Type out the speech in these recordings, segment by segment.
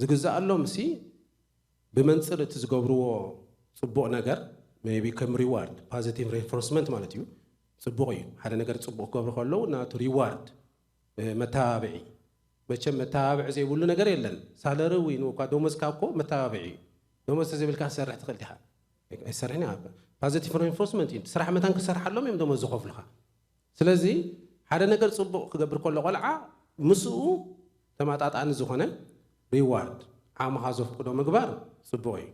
ዝግዛኣሎም ሲ ብመንፅር እቲ ዝገብርዎ ፅቡቕ ነገር ቢ ከም reward positive reinforcement ማለት እዩ። ፅቡቕ እዩ። ሓደ ነገር ፅቡቕ ክገብሩ ከለዉ ናቱ reward፣ መተባብዒ። መቸም መተባብዒ ዘይብሉ ነገር የለን። ሳለሪ ወይ እኳ ደሞዝካ እኮ መተባብዒ እዩ። ደሞዝ ተዘይብልካ ክትሰርሕ ትኽእል ዲኻ? ኣይሰርሕን። ፖዚቲቭ ሪንፎርስመንት እዩ። ስራሕ መታን ክሰርሓሎም እዮም ደሞዝ ዝኸፍሉኻ። ስለዚ ሓደ ነገር ፅቡቕ ክገብር ከሎ ቆልዓ ምስኡ ተመጣጣኒ ዝኾነ ሪዋርድ ዓቕምኻ ዘፍቅዶ ምግባር ፅቡቕ እዩ።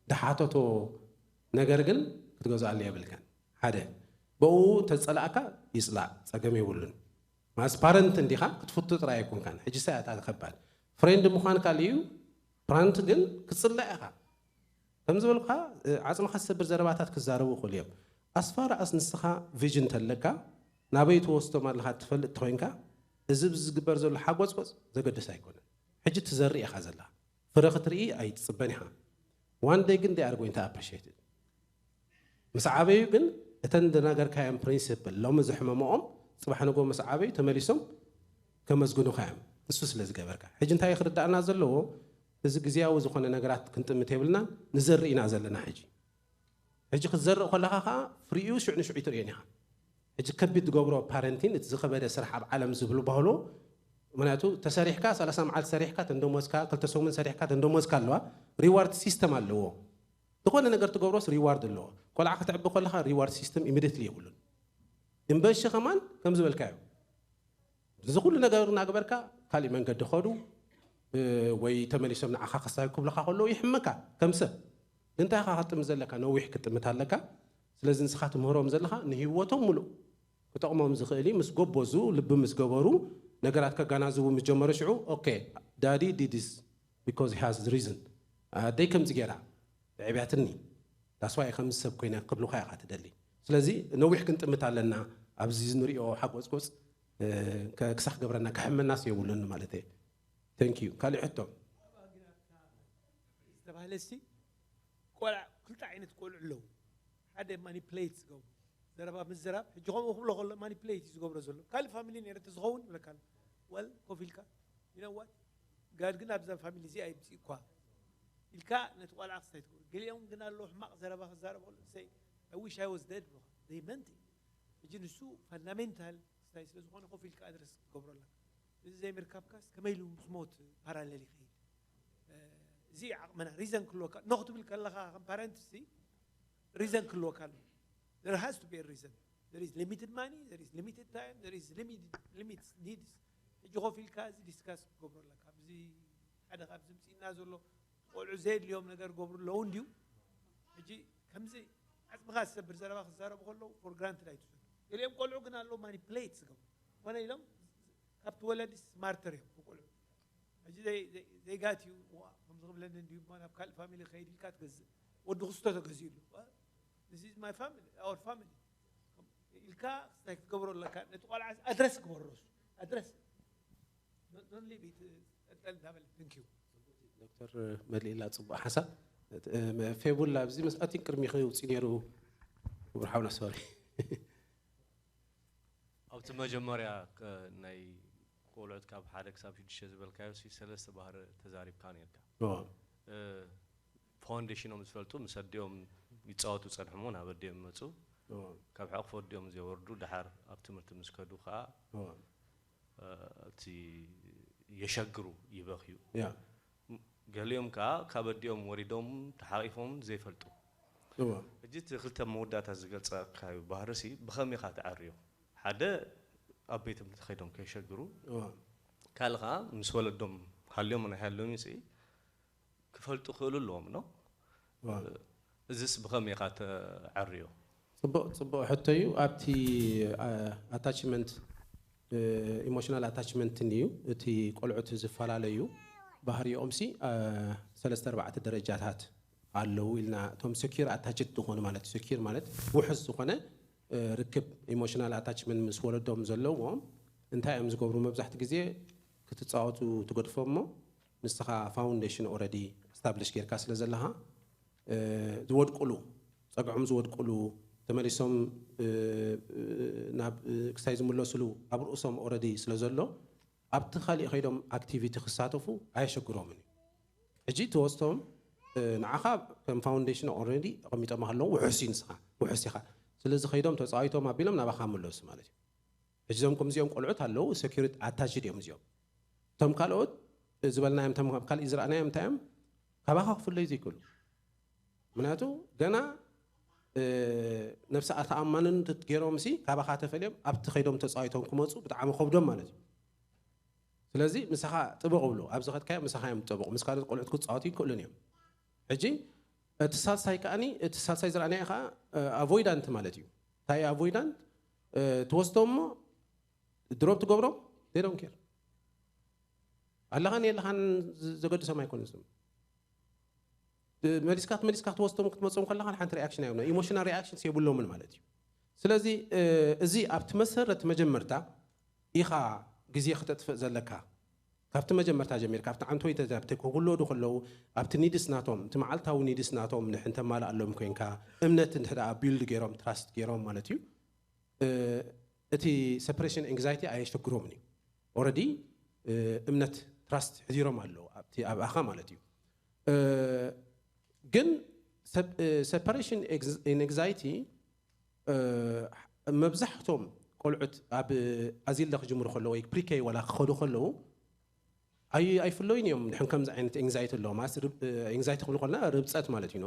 ድሓተቶ ነገር ግን ክትገዝኣሉ የብልካን። ሓደ ብኡ ተፀላእካ ይፅላእ፣ ፀገም የብሉን። ማስ ፓረንት እንዲኻ ክትፍቱ ጥራይ ኣይኮንካን። ሕጂ ሳያታ ከባድ ፍሬንድ ምዃን ካልእ እዩ። ፓረንት ግን ክትፅላእ ኢኻ። ከም ዝበልካ ዓፅምኻ ዝሰብር ዘረባታት ክዛረቡ ይኽእሉ እዮም። ኣስፋር ኣስ ንስኻ ቪዥን ተለካ ናበይ ትወስዶም ኣለኻ ትፈልጥ ተኮይንካ እዚ ዝግበር ዘሎ ሓጎፅጎፅ ዘገድስ ኣይኮነን። ሕጂ ትዘርእ ኢኻ ዘለኻ። ፍረ ክትርኢ ኣይትፅበን ኢኻ። One day ግን they are going to appreciate it። ምስ ዓበዩ ግን እተን ዝነገርካዮም ፕሪንሲፕል ሎሚ ዘሕመመኦም ፅባሕ ንጎ ምስ ዓበዩ ተመሊሶም ከመስግኑኻ እዮም። ንሱ ስለ ዝገበርካ ሕጂ እንታይ ክርዳእና ዘለዎ እዚ ግዜያዊ ዝኾነ ነገራት ክንጥምት የብልና። ንዘርኢ ኢና ዘለና ሕጂ። ሕጂ ክትዘርእ ከለኻ ከዓ ፍሪኡ ሽዕ ንሽዑ ይትርእዮን ኢኻ። ሕጂ ከቢድ ዝገብሮ ፓረንቲን እቲ ዝኸበደ ስራሕ ኣብ ዓለም ዝብሉ ባህሎ ምክንያቱ ተሰሪሕካ ሰላሳ መዓልቲ ሰሪሕካ ተንደሞዝካ ክልተ ሰሙን ሰሪሕካ ተንደሞዝካ ኣለዋ። ሪዋርድ ሲስተም ኣለዎ። ዝኾነ ነገር ትገብሮስ ሪዋርድ ኣለዎ። ቆልዓ ከተዕቢ ከለኻ ሪዋርድ ሲስተም ኢሚዲየትሊ የብሉን። ዩኒቨርሲቲ ከማን ከም ዝበልካዮ እዚ ኩሉ ነገር እናገበርካ ካሊእ መንገዲ ኸዱ ወይ ተመሊሶም ንዓኻ ከሳዩ ክብለኻ ከለዉ ይሕመካ ከም ሰብ። እንታይ ኢኻ ክትጥምት ዘለካ? ነዊሕ ክትጥምት ኣለካ። ስለዚ ንስኻ ትምህሮም ዘለኻ ንህይወቶም ሙሉእ ክጠቕሞም ዝኽእል እዩ። ምስ ጎበዙ ልቢ ምስ ገበሩ ነገራት ከጋናዝቡ ምስ ጀመሩ ሽዑ okay daddy did this because he has reason ኣደይ ከምዚ ገይራ ኣዕብያትኒ that's why ከምዚ ሰብ ኮይነ ክብሉኻ ኢኻ ትደሊ። ስለዚ ነዊሕ ክንጥምት ኣለና ኣብዚ ንሪኦ ሓጎፅጎፅ ክሳኽ ገብረና ክሕመናስ የብሉን ማለት እዩ። Thank you። ካሊእ ሕቶ ዝተባህለ ሲ ቆልዓ ክልተ ዓይነት ቆልዑ ኣለዉ። ሓደ ማኒፕሌት ዝገብሩ ዘረባ ምዝራብ ሕጂ ከምኡ ክብሎ ከሎ ማኒፕሌት እዩ ዝገብሮ ዘሎ። ካልእ ፋሚሊ ነይረ ተዝኸውን ይብለካ ኣሎ። Well ኮፍ ኢልካ you know what ጋድ ግን ኣብዛ ፋሚሊ እዚኣ ይምፅእ እኳ ኢልካ ነቲ ቆልዓ ክስታይ ትገብሩ። ገሊኦም ግን ኣለዉ ሕማቕ ዘረባ ክዛረብ ከሎ say I wish I was dead ብኻ they meant it። ሕጂ ንሱ ፋንዳሜንታል ክስታይ ስለ ዝኾነ ኮፍ ኢልካ ኣድረስ ክትገብሮ ኣለካ። እዚ ዘይምርካብካስ ከመይ ኢሉ ምስ ሞት ፓራሌል ይኸይድ? እዚ ዓቕምና ሪዘን ክህልወካ ኖ ክትብል ከለኻ ከም ፓረንት ሲ ሪዘን ክህልወካ ኣሎ። There has to be a reason. There is limited money, there is limited time, there is limited limits needs። ሕጂ ኮፍ ኢልካ እዚ ዲስካስ ክትገብሮ ኣለካ። ኣብዚ ሓደ ካብዚ ምፅእና ዘሎ ቆልዑ ዘየድልዮም ነገር ገብሩ ኣለዉ እንድዩ። ሕጂ ከምዚ ዓፅምኻ ዝሰብር ዘረባ ክዛረቡ ከለዉ for granted ኣይትውሰዱ። ገሊኦም ቆልዑ ግን ኣለዉ ማኒፕሌት ዝገብሩ ኮነ ኢሎም ካብቲ ወለዲ ስማርተር እዮም ቆልዑ። ሕጂ ዘይጋት እዩ ከምዚ ክብለኒ እንድዩ እሞ ናብ ካልእ ፋሚሊ ከይድ ኢልካ ትገዝእ። ወዲ ክስቶ ተገዚኡ ኣሎ። This is my family, our family ኢልካ እንታይ ክትገብሮ ኣለካ? ነቲ ቆልዓ ኣድረስ ግበሮ። ኣድረስ don't leave it ጠልጠል እንዳበለ thank you። ዶክተር መሊእላ ፅቡቅ ሓሳብ። ፌቡላ ኣብዚ መስኣቲን ቅድሚ ከይውፅእ ነይሩ ክቡር ሓውና ሶሪ ኣብቲ መጀመርያ ናይ ቆልዑት ካብ ሓደ ክሳብ ሽዱሽተ ዝበልካዮ ሲ ሰለስተ ባህሪ ተዛሪብካ ነርካ። ፋውንዴሽኖም ዝፈልጡ ምስ ኣዲኦም ይፃወቱ ፀንሖም ናብ ኣዲኦም ይመፁ። ካብ ሕቕፎ ኣዲኦም ዘይወርዱ ደሓር ኣብ ትምህርቲ ምስ ከዱ ከዓ እቲ የሸግሩ ይበኽዩ። ገሊኦም ከዓ ካብ ኣዲኦም ወሪዶም ተሓቂፎም ዘይፈልጡ። ሕጂ እቲ ክልተ መወዳእታ ዝገልፀካዩ ባህርሲ ብኸመይ ኢኻ ትዓርዮ? ሓደ ኣብ ቤት ትምህርቲ ከይዶም ከይሸግሩ፣ ካልእ ከዓ ምስ ወለዶም ሃልዮም ናይ ሃልዮም ሲ ክፈልጡ ክእሉ ኣለዎም ኖ። እዚስ ብኸመይ ኢኻ ተዓርዮ? ፅቡቕ ፅቡቕ ሕቶ እዩ። ኣብቲ ኣታችመንት ኢሞሽናል ኣታችመንት እዩ እቲ ቆልዑት ዝፈላለዩ ባህሪኦምሲ ሰለስተ ኣርባዕተ ደረጃታት ኣለዉ ኢልና እቶም ሴኪር ኣታችድ ዝኾኑ ማለት ሴኪር ማለት ውሑስ ዝኾነ ርክብ ኢሞሽናል ኣታችመንት ምስ ወለዶም ዘለዎም እንታይ እዮም ዝገብሩ? መብዛሕቲ ግዜ ክትፃወቱ ትገድፎ እሞ ንስኻ ፋውንዴሽን ኦረዲ ስታብሊሽ ጌርካ ስለ ዘለኻ ዝወድቁሉ ፀግዖም ዝወድቁሉ ተመሊሶም ናብ ክሳይ ዝምለስሉ ኣብ ርእሶም ኦረዲ ስለ ዘሎ ኣብቲ ካሊእ ከይዶም ኣክቲቪቲ ክሳተፉ ኣየሸግሮምን እዩ። ሕጂ ትወስቶም ንዓኻ ከም ፋውንዴሽን ኦልሬዲ ኣቐሚጦም ኣለዉ። ውሑስ እዩ ንስኻ፣ ውሑስ ኢኻ። ስለዚ ከይዶም ተፃዊቶም ኣቢሎም ናባኻ ምለሱ ማለት እዩ። ሕጂ እዞም ከምዚኦም ቆልዑት ኣለዉ፣ ሴኩሪቲ ኣታችድ እዮም እዚኦም። እቶም ካልኦት ዝበልናዮም፣ እቶም ኣብ ካልእ ዝረኣናዮም እንታይ እዮም? ካባኻ ክፍለዩ ዘይክእሉ። ምክንያቱ ገና ነብሰ ኣተኣማንን ገይሮም ሲ ካባኻ ተፈልዮም ኣብቲ ከይዶም ተፃዊቶም ክመፁ ብጣዕሚ ከብዶም ማለት እዩ። ስለዚ ምሳኻ ጥበቕ ብሎ፣ ኣብዚ ከድካዮ ምሳኻ እዮም ጥበቑ፣ ምስ ካልኦት ቆልዑት ክፃወቱ ይክእሉን እዮም። ሕጂ እቲ ሳልሳይ ከኣኒ፣ እቲ ሳልሳይ ዝረኣናዮ ከዓ ኣቮይዳንት ማለት እዩ። እንታይ ኣቮይዳንት? ትወስዶ እሞ ድሮፕ ትገብሮም፣ they don't care። ኣለኻን የለኻን ዘገድሶም ኣይኮኑን። መሊስካ መሊስካ ክትወስዶም ክትመፅኦም ከለኻ ሓንቲ ሪኣክሽን እዮም። ኢሞሽናል ሪኣክሽንስ የብሎምን ማለት እዩ። ስለዚ እዚ ኣብቲ መሰረት መጀመርታ ኢኻ ግዜ ክተጥፍእ ዘለካ። ካብቲ መጀመርታ ጀሚርካ ኣብቲ ዓንቶይ ተዛብተ ክውለዱ ከለዉ ኣብቲ ኒድስ ናቶም፣ እቲ መዓልታዊ ኒድስ ናቶም ንሕን ተማልኣሎም ኮይንካ፣ እምነት እንድሕር ቢልድ ገይሮም፣ ትራስት ገይሮም ማለት እዩ። እቲ ሰፕሬሽን ኤንግዛይቲ ኣየሸግሮምን እዩ። ኦረዲ እምነት፣ ትራስት ሕዚሮም ኣለዉ ኣብቲ ኣብኣኻ ማለት እዩ። ግን ሰፕሬሽን ኤንግዛይቲ መብዛሕቶም ቆልዑት ኣብ ኣዚለ ክጅምሩ ከለዉ ወይ ፕሪኬ ዋላ ክኸዱ ከለዉ ኣይፍለዩን እዮም። ንሕን ከምዚ ዓይነት ኤንግዛይቲ ኣለዎም። ኤንግዛይቲ ክብሉ ከለና ርብፀት ማለት እዩ።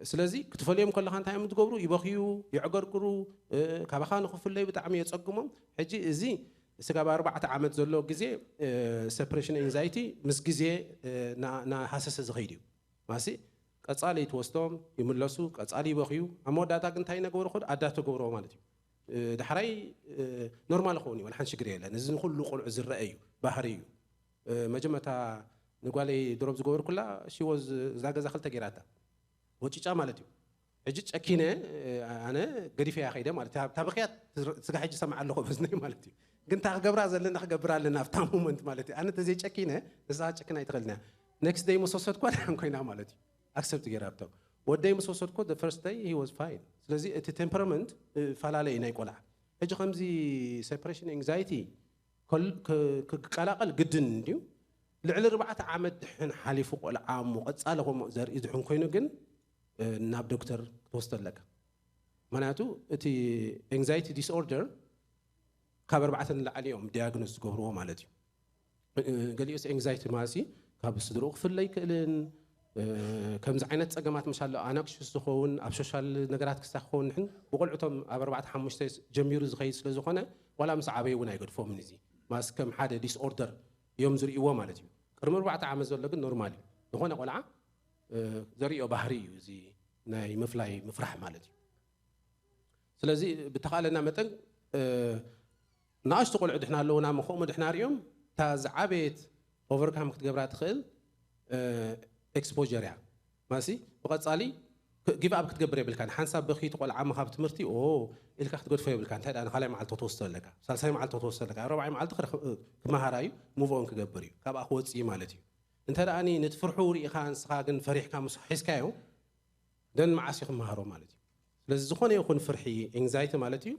ስለዚ ክትፈልዮም ከለኻ እንታይ እዮም ዝገብሩ? ይበኽዩ፣ የዕገርግሩ፣ ካባኻ ንክፍለዩ ብጣዕሚ የፀግሞም። ሕጂ እዚ ስጋብ ኣርባዕተ ዓመት ዘሎ ግዜ ሰፕሬሽን ኤንግዛይቲ ምስ ግዜ ናሃሰሰ ዝኸይድ እዩ። ማሲ ቀፃሊ ትወስዶም፣ ይምለሱ፣ ቀፃሊ ይበኽዩ። ኣብ መወዳእታ ግን እንታይ ነገሩ ክድ ኣዳ ተገብሮ ማለት እዩ። ዳሕራይ ኖርማል ክኸውን እዩ፣ ሓንቲ ሽግር የለን። እዚ ንኩሉ ቆልዑ ዝረአ እዩ፣ ባህሪ እዩ። መጀመርታ ንጓለይ ድሮብ ዝገበርኩላ ሽወዝ እዛ ገዛ ክልተ ገይራታ ወጭጫ ማለት እዩ። ሕጂ ጨኪነ ኣነ ገዲፈያ ከይደ ማለት እታ ብክያት ስጋ ሕጂ ሰምዓ ኣለኹ በዝነይ ማለት እዩ። ግን እታ ክገብራ ዘለና ክገብር ኣለና ኣብታ ሞመንት ማለት እዩ። ኣነ ተዘይጨኪነ እዛ ጨክና ኣይትኽእልን እያ። ኔክስት ደይ ምስ ወሰድኳ ደሓን ኮይና ማለት እዩ። ኣክሰፕት ገይራ ኣብቶም ወደይ ምስ ወሰድኮ the first day he was fine። ስለዚ እቲ ቴምፐራመንት ፈላለ እዩ ናይ ቆልዓ። ሕጂ ከምዚ ሰፕሬሽን ኤንግዛይቲ ክቀላቀል ግድን እንድዩ። ልዕሊ ኣርባዕተ ዓመት ድሕን ሓሊፉ ቆልዓ እሞ ቀፃሊ ከምኡ ዘርኢ ድሕን ኮይኑ ግን ናብ ዶክተር ክትወስዶ ኣለካ። ምክንያቱ እቲ ኤንግዛይቲ ዲስኦርደር ካብ ኣርባዕተ ንላዕሊ እዮም ዲያግኖስ ዝገብርዎ ማለት እዩ። ገሊኡስ ኤንግዛይቲ ማሲ ካብ ስድርኡ ክፍለ ይክእልን ከምዚ ዓይነት ፀገማት ምሻሎ ኣናክሽስ ዝኸውን ኣብ ሶሻል ነገራት ክሳብ ክኸውን ንሕን ብቆልዑቶም ኣብ ኣርባዕተ ሓሙሽተ ጀሚሩ ዝኸይድ ስለ ዝኾነ ዋላ ምስ ዓበዩ እውን ኣይገድፎምን። እዚ ማስ ከም ሓደ ዲስኦርደር እዮም ዝርእይዎ ማለት እዩ። ቅድሚ ኣርባዕተ ዓመት ዘሎ ግን ኖርማል እዩ። ዝኾነ ቆልዓ ዘርእዮ ባህሪ እዩ እዚ ናይ ምፍላይ ምፍራሕ ማለት እዩ። ስለዚ ብተኻለና መጠን ንኣሽቱ ቆልዑ ድሕና ኣለውና እሞ ከምኡ ድሕና ሪኦም እታ ዝዓበየት ኦቨርካም ክትገብራ ትኽእል ኤክስፖር እያ። ማሲ ብቐፃሊ ጊቭ ኣፕ ክትገብር የብልካን። ሓንሳብ በኺ ትቆልዓ እሞ ካብ ትምህርቲ ኦ ኢልካ ክትገድፎ የብልካ። እንታይ ደኣ ንካልኣይ መዓልቲ ክትወስዶ ኣለካ፣ ሳልሳይ መዓልቲ ክትወስዶ ኣለካ፣ ረብዓይ መዓልቲ ክመሃራ እዩ፣ ሙቭ ኦን ክገብር እዩ፣ ካብኣ ክወፅእ እዩ ማለት እዩ። እንተ ደኣ ነቲ ፍርሑ ርኢኻ ንስኻ ግን ፈሪሕካ ምስ ሒዝካዮ ደን መዓስ እዩ ክመሃሮ ማለት እዩ። ስለዚ ዝኾነ ይኹን ፍርሒ ኤንግዛይቲ ማለት እዩ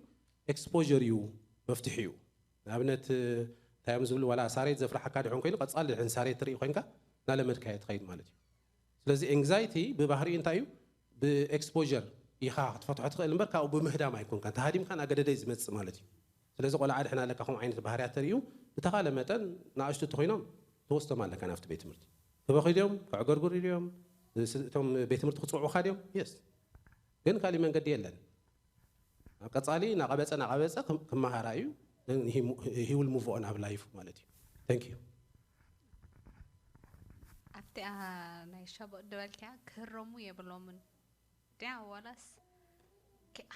ኤክስፖር እዩ መፍትሒ እዩ። ንኣብነት እንታይ እዮም ዝብሉ ዋላ ሳሬት ዘፍርሓካ ድሕን ኮይኑ ቀፃሊ ድሕን ሳሬት ትርኢ ኮይንካ እናለመድካዮ ትኸይድ ማለት እዩ። ስለዚ ኤንግዛይቲ ብባህሪኡ እንታይ እዩ ብኤክስፖር ኢኻ ክትፈትሖ ትኽእል እምበር ካብኡ ብምህዳም ኣይኮንካ ተሃዲምካ ናገደደ ዝመፅእ ማለት እዩ። ስለዚ ቆልዓ ድሕና ኣለካ ከምኡ ዓይነት ባህርያት ተርእዩ ብተኻለ መጠን ንኣሽቱ እንተኮይኖም ትወስዶም ኣለካ ናብቲ ቤት ትምህርቲ። ክበኺ ድዮም፣ ከዕገርግሩ ድዮም፣ እቶም ቤት ትምህርቲ ክፅውዑኻ ድዮም? የስ። ግን ካሊእ መንገዲ የለን። ኣብ ቀፃሊ ናቐበፀ ናቐበፀ ክመሃራ እዩ። ሂውል ሙቭ ኦን ኣብ ላይፍ ማለት እዩ። Thank you። ኣብቲኣ ናይ ሸቦጥ ድበልኪያ ክህረሙ የብሎምን ድያ ዋላስ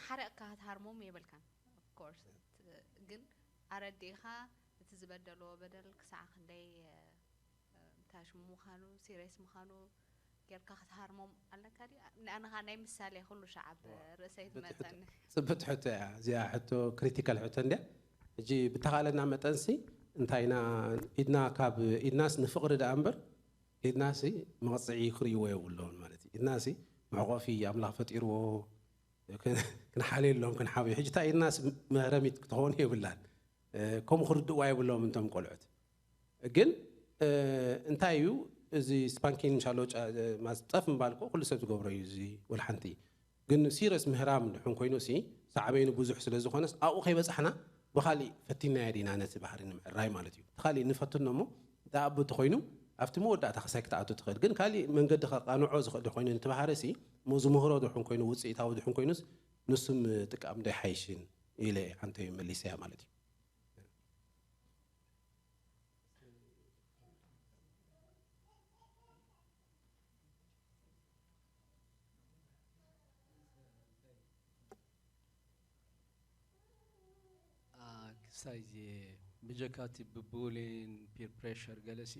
ሓረቕካ ክትሃርሞም የብልካን? ኦፍኮርስ ግን ኣረዲእኻ እቲ ዝበደልዎ በደል ክሳዕ ክንደይ ታሽ ምዃኑ ሲሪየስ ምዃኑ ጌርካ ክትሃርሞም ኣለካ ድዩ? ንኣንኻ ናይ ምሳሌ ኩሉ ሻዕ ኣብ ርእሰይ ትመፀኒ። ፅብቅቲ ሕቶ እያ እዚኣ ሕቶ፣ ክሪቲካል ሕቶ እንድያ። ሕጂ ብተኻእለና መጠንሲ እንታይና ኢድና ካብ ኢድናስ ንፍቕሪ ደኣ እምበር ኢድናሲ መቕፅዒ ክርእይዎ የብሎም ማለት እዩ። ኢድናሲ መዕቆፊ ኣምላኽ ፈጢርዎ ክንሓልየሎም ክንሓብዮ። ሕጂ እታ ኢድናስ መህረሚት ክትኸውን የብላን። ከምኡ ክርድእዋ የብሎም እንቶም ቆልዑት። ግን እንታይ እዩ እዚ ስፓንኪን ሻሎ ጫ- ማስ ጠፍ ምባል እኮ ኩሉ ሰብ ዝገብሮ እዩ። እዚ ወላ ሓንቲ ግን ሲረስ ምህራም ድሕን ኮይኑ ሲ ሳዕቤኑ ብዙሕ ስለ ዝኾነስ ኣብኡ ከይበፃሕና ብካሊእ ፈቲናዮ ዲና ነቲ ባህሪ ንምዕራይ ማለት እዩ። እቲ ካሊእ ንፈትኖ እሞ ተኣብ ተኮይኑ ኣብቲ መወዳእታ ክሳይ ክትኣቱ ትኽእል። ግን ካሊእ መንገዲ ከቃንዖ ዝኽእል ኮይኑ ነቲ ባህሪ ሲ እሞ ዝምህሮ ድሕን ኮይኑ ውፅኢታዊ ድሕን ኮይኑስ ንሱም ጥቃም ዶ ይሓይሽን ኢለ ሓንተይ መሊሰያ ማለት እዩ። ክሳይ ብጀካቲ ብቡሊን ፒር ፕሬሸር ገለሲ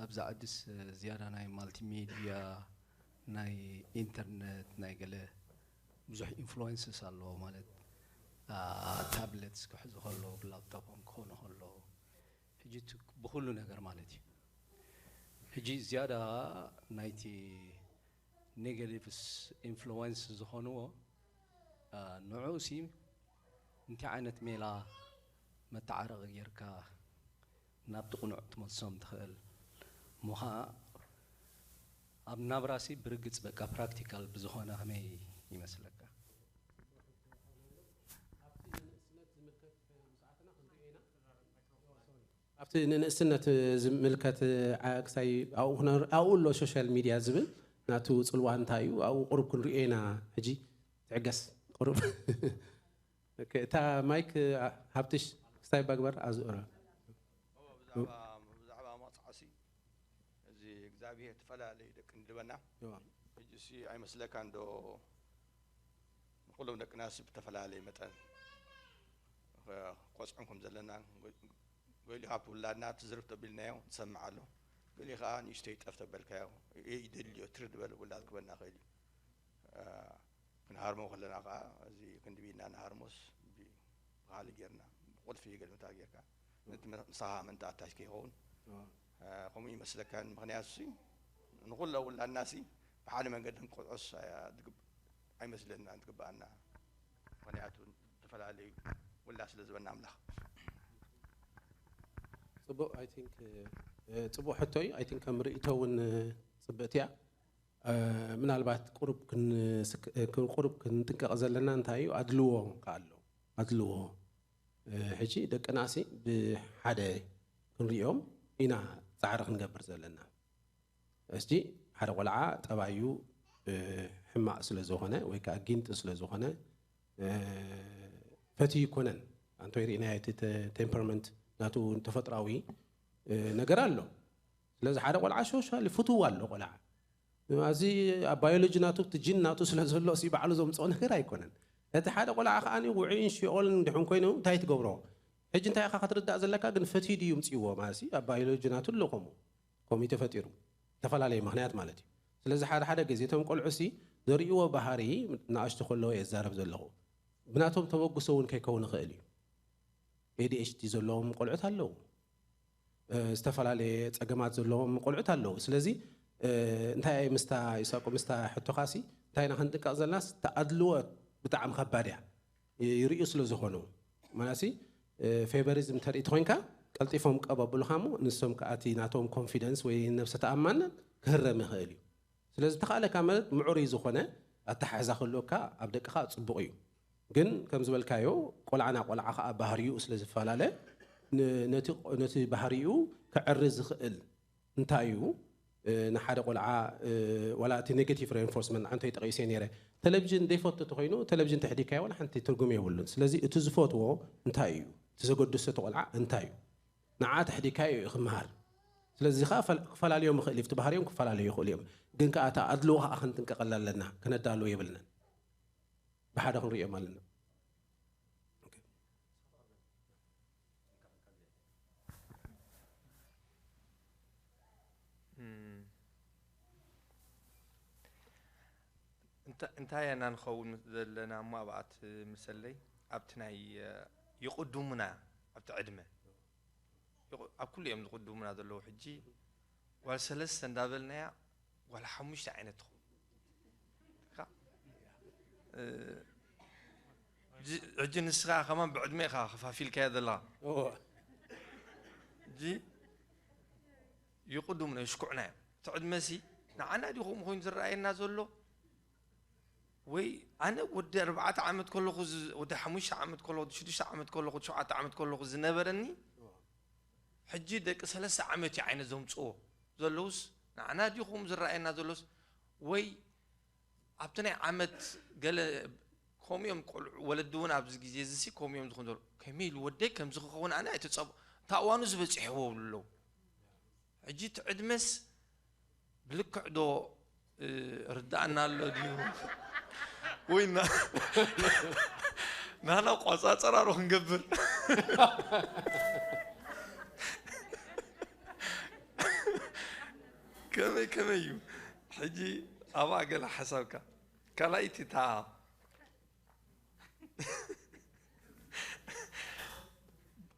ኣብዛ ዓድስ ዝያዳ ናይ ማልቲሜድያ ናይ ኢንተርነት ናይ ገለ ብዙሕ ኢንፍሉዌንስስ ኣለዎ ማለት ታብሌትስ ክሕዙ ከለዉ ብላፕቶፖም ክኾኑ ከለዉ ሕጂ ብኩሉ ነገር ማለት እዩ። ሕጂ ዝያዳ ናይቲ ኔጋቲቭስ ኢንፍሉወንስ ዝኾንዎ ንዑ ሲ እንታይ ዓይነት ሜላ መተዓረቂ ጌርካ ናብቲ ቁኑዕ ትመልሶም ትኽእል እሞ ኸዓ ኣብ ናብራ ሲ ብርግፅ በቃ ፕራክቲካል ብዝኾነ ከመይ ይመስለካ? ኣብቲ ንንእስነት ዝምልከት ዓክሳይ ኣብኡ ኣሎ ሶሻል ሚድያ ዝብል ናቱ ፅልዋ እንታይ እዩ ኣብኡ ቁሩብ ክንሪኦ ኢና። ሕጂ ትዕገስ ቁሩብ እታ ማይክ ሃብትሽ ክስታይ ባግበር ኣዝእራ። ብዛዕባ መቕፃዕሲ እዚ እግዚኣብሄር ተፈላለዩ ደቂ ንድበና ሕጂ ሲ ኣይመስለካ እንዶ ንኩሎም ደቅና ሲ ብተፈላለየ መጠን ቆፅዖም ከም ዘለና ገሊኡ ካብ ውላድና ትዝርብ ተቢልናዮ ትሰምዕ ኣሎ። ገሊኡ ከዓ ንእሽተይ ጠፍ ተበልካዮ ይደልዮ ትርድ በለ ውላድ ክበና ክእል እዩ። ክንሃርሞ ከለና ከዓ እዚ ክንድቢና ንሃርሞስ ብካሊ ጌርና ብቁልፊ ገልምታ ጌርካ ነቲ ምሳኻ ምንታ ኣታች ከይኸውን ከምኡ ይመስለካ። ምክንያቱ ንኩሎ ውላድና ሲ ብሓደ መንገዲ ንቆጥዖስ ኣይመስለና ትግበኣና። ምክንያቱ ዝተፈላለዩ ውላ ስለ ዝበና ኣምላኽ ፅቡቅ I think ፅቡቅ ሕቶ እዩ። I think ከም ርእቶ እውን ፅብእቲ እያ። ምናልባት ቁሩብ ክንጥንቀቕ ዘለና እንታይ እዩ ኣድልዎ ከ ኣሎ ኣድልዎ ሕጂ ደቅናሲ ብሓደ ክንሪኦም ኢና ፃዕሪ ክንገብር ዘለና። እስቲ ሓደ ቆልዓ ጠባዩ ሕማቕ ስለ ዝኾነ ወይ ከዓ ጊንጢ ስለ ዝኾነ ፈትዩ ይኮነን ኣንቶ ይርኢናዮ እቲ ቴምፐርመንት ናቱ ተፈጥራዊ ነገር ኣሎ። ስለዚ ሓደ ቆልዓ ሶሻሊ ፍትው ኣሎ ቆልዓ እዚ ኣብ ባዮሎጂ ናቱ እቲ ጂን ናቱ ስለ ዘሎ ሲ ባዕሉ ዘምፅኦ ነገር ኣይኮነን። እቲ ሓደ ቆልዓ ከዓ ውዑይን ሽኦልን ድሕን ኮይኑ እንታይ ትገብሮ? ሕጂ እንታይ ኢኻ ክትርዳእ ዘለካ ግን ፈትዩ ድዩ ምፅዎ ማለት ሲ ኣብ ባዮሎጂ ናቱ ኣሎ ከምኡ ከምኡ ተፈጢሩ ዝተፈላለየ ምክንያት ማለት እዩ። ስለዚ ሓደ ሓደ ግዜ እቶም ቆልዑ ሲ ዘርእዎ ባህሪ ንኣሽቱ ከለዎ የዛረብ ዘለኹ ብናቶም ተበግሶ እውን ከይከውን ይኽእል እዩ። ADHD ዘለዎም ቆልዑት ኣለዉ። ዝተፈላለየ ፀገማት ዘለዎም ቆልዑት ኣለዉ። ስለዚ እንታይ ምስታ ይሳቁ ምስታ ሕቶኻሲ እንታይ ኢና ክንጥንቀቕ ዘለናስ ተኣድልዎ ብጣዕሚ ከባድ እያ ይርእዩ ስለ ዝኾኑ ማለትሲ ፌቨሪዝም ተርኢ ተኮይንካ ቀልጢፎም ቀበብሉኻ እሞ ንሶም ከኣቲ ናቶም ኮንፊደንስ ወይ ነብሰ ተኣማንነት ክህረም ይኽእል እዩ። ስለዚ ተኻእለካ ማለት ምዕሩይ ዝኾነ ኣተሓሕዛ ክህልወካ ኣብ ደቅኻ ጽቡቕ እዩ። ግን ከም ዝበልካዮ ቆልዓ ናብ ቆልዓ ከኣ ባህሪኡ ስለ ዝፈላለ ነቲ ባህሪኡ ከዕሪ ዝኽእል እንታይ እዩ ንሓደ ቆልዓ ዋላ እቲ negative reinforcement ኣንተይ ጠቒሰ ነይረ ተለቪዥን ዘይፈቱ ተኮይኑ ተለቪዥን ተሕዲካዮ ዋላ ሓንቲ ትርጉም የብሉን። ስለዚ እቲ ዝፈትዎ እንታይ እዩ እቲ ዘገድሶ እቲ ቆልዓ እንታይ እዩ ንዓ ተሕዲካዮ እዩ ክምሃር። ስለዚ ከዓ ክፈላልዮም ይኽእል እዩ፣ እቲ ባህሪኦም ክፈላለዩ ይኽእሉ እዮም። ግን ከዓ እታ ኣድልዎ ከዓ ክንጥንቀቐላ ኣለና፣ ክነዳልዎ የብልናን። ብሓደ ክንሪኦም ኣለና። እንታይ ኢና ንኸውን ዘለና እሞ ኣብኣ ትምሰለይ ኣብቲ ናይ ይቕድሙና ኣብቲ ዕድመ ኣብ ኩሉ እዮም ዝቕድሙና ዘለዉ ሕጂ ጓል ሰለስተ እንዳበልናያ ጓል ሓሙሽተ ዓይነት ትኸውን ሕጂ ንስኻ ከማን ብዕድመ ኢኻ ከፋፊልካያ ዘለኻ ሕጂ ይቕድሙና ይሽኩዕና እዮም እቲ ዕድመሲ ንዓና ድዩ ከምኡ ኮይኑ ዝረኣየና ዘሎ? ወይ ኣነ ወዲ ኣርባዕተ ዓመት ከለኹ ዝ- ወዲ ሓሙሽተ ዓመት ከለኹ፣ ወዲ ሽዱሽተ ዓመት ከለኹ፣ ወዲ ሸውዓተ ዓመት ከለኹ ዝነበረኒ ሕጂ ደቂ ሰለስተ ዓመት እዩ ዓይነት ዘምፅዎ ዘለውስ ንዓና ድዩ ከምኡ ዝረኣየና ዘሎስ? ወይ ኣብቲ ናይ ዓመት ገለ ከምኡ እዮም ቆልዑ ወለዲ እውን ኣብዚ ግዜ እዚ ሲ ከምኡ እዮም ዝኾኑ ዘለዉ። ከመይ ኢሉ ወደይ ከምዚ ክኸውን ኣነ ኣይተፀብ እታ እዋኑ ዝበፂሕዎ ኣለዉ። ሕጂ እቲ ዕድመስ ብልክዕ ዶ ርዳእና ኣሎ ድዩ? ወይ ናና ቆፃፀራ ዶ ክንገብር? ከመይ ከመይ እዩ ሕጂ ኣብኣ ገለ ሓሳብካ ካልኣይቲ እታ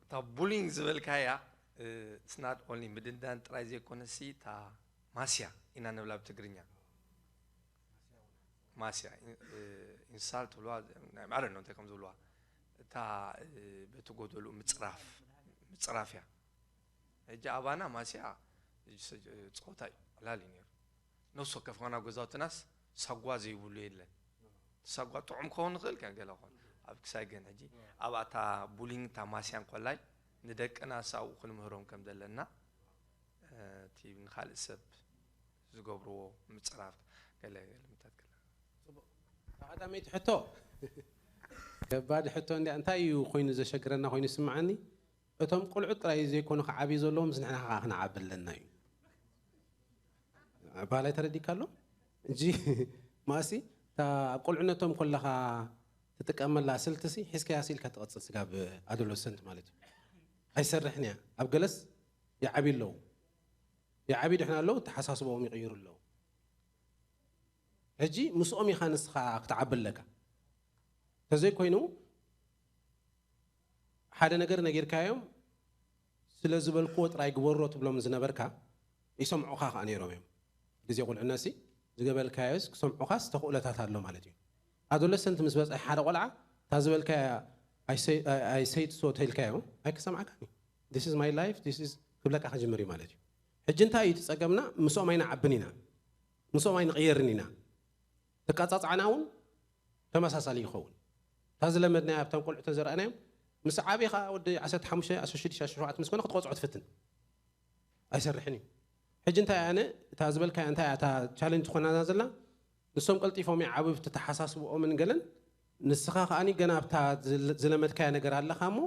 እታ ቡሊንግ ዝበልካያ ስናት ኦንሊ ምድንዳን ጥራይ ዘይኮነሲ እታ ማስያ ኢና ንብላ ብትግርኛ ማስያ ኢንሳልት ብልዋ ማለ ነው እንታይ ከም ዝብልዋ እታ በቲ ጎደሉ ምፅራፍ ምፅራፍ እያ ሕጂ ኣባና ማስያ ፀወታ እዩ ዕላል እዩ ነይሩ ነፍሲ ወከፍ ኾና ገዛውትናስ ሳጓ ዘይብሉ የለን ሳጓ ጥዑም ክኸውን ንኽእል ከ ገለ ኾን ኣብ ክሳይ ግን ሕጂ ኣብ ኣታ ቡሊንግ እታ ማስያን ኮላይ ንደቅና ሳብኡ ክንምህሮም ከም ዘለና እቲ ንኻልእ ሰብ ዝገብርዎ ምፅራፍ ገለ ልምታት ገለ ቀዳመይቲ ሕቶ ከባድ ሕቶ እንዲያ እንታይ እዩ ኮይኑ ዘሸግረና ኮይኑ ይስምዓኒ እቶም ቆልዑት ጥራይ ዘይኮኑ ክዓብዩ ዘለዎም ምስ ንሕና ከዓ ክንዓቢ ኣለና እዩ ባህላይ ተረዲካ ኣሎ እንጂ ማእሲ እታ ኣብ ቆልዕነቶም ከለኻ ትጥቀመላ ስልትሲ ሒዝካያ ስኢልካ ትቐፅል ስጋብ ኣዶለሰንት ማለት እዩ ኣይሰርሕን እያ ኣብ ገለስ ይዓብዩ ኣለዉ ይዓብዩ ድሕና ኣለዉ ተሓሳስቦኦም ይቕይሩ ኣለዉ ሕጂ ምስኦም ኢኻ ንስኻ ክትዓቢ ኣለካ ተዘይኮይኑ ሓደ ነገር ነጊርካዮም ስለ ዝበልክዎ ጥራይ ግበሮ ትብሎም ዝነበርካ ይሰምዑኻ ከዓ ነይሮም እዮም ግዜ ቁልዕነሲ ዝገበልካዮስ ክሰምዑኻስ ተኽእሎታት ኣሎ ማለት እዩ ኣዶለሰንት ምስ በፅሐ ሓደ ቆልዓ እታ ዝበልካያ ኣይሰይት ሶ ተልካዮ ኣይክሰምዓካን እዩ this is my life this is ክብለካ ክጅምር እዩ ማለት እዩ ሕጂ እንታይ እዩ ትፀገምና ምስኦም ኣይንዓብን ኢና ምስኦም ኣይንቕየርን ኢና ተቃፃፅዓና እውን ተመሳሳሊ ይኸውን እታ ዝለመድናያ ኣብቶም ቆልዑ ተዘርኣናዮም ምስ ዓብኻ ወዲ 15 16 ምስ ኮነ ክትቆፅዖ ትፍትን ኣይሰርሕን እዩ ሕጂ እንታይ ኣነ እታ ዝበልካያ እንታይ እታ ቻለንጅ ትኾናና ዘላ ንሶም ቀልጢፎም ይዓብብ ተተሓሳስብኦምን ገለን ንስኻ ከኣኒ ገና ኣብታ ዝለመድካያ ነገር ኣለኻ እሞ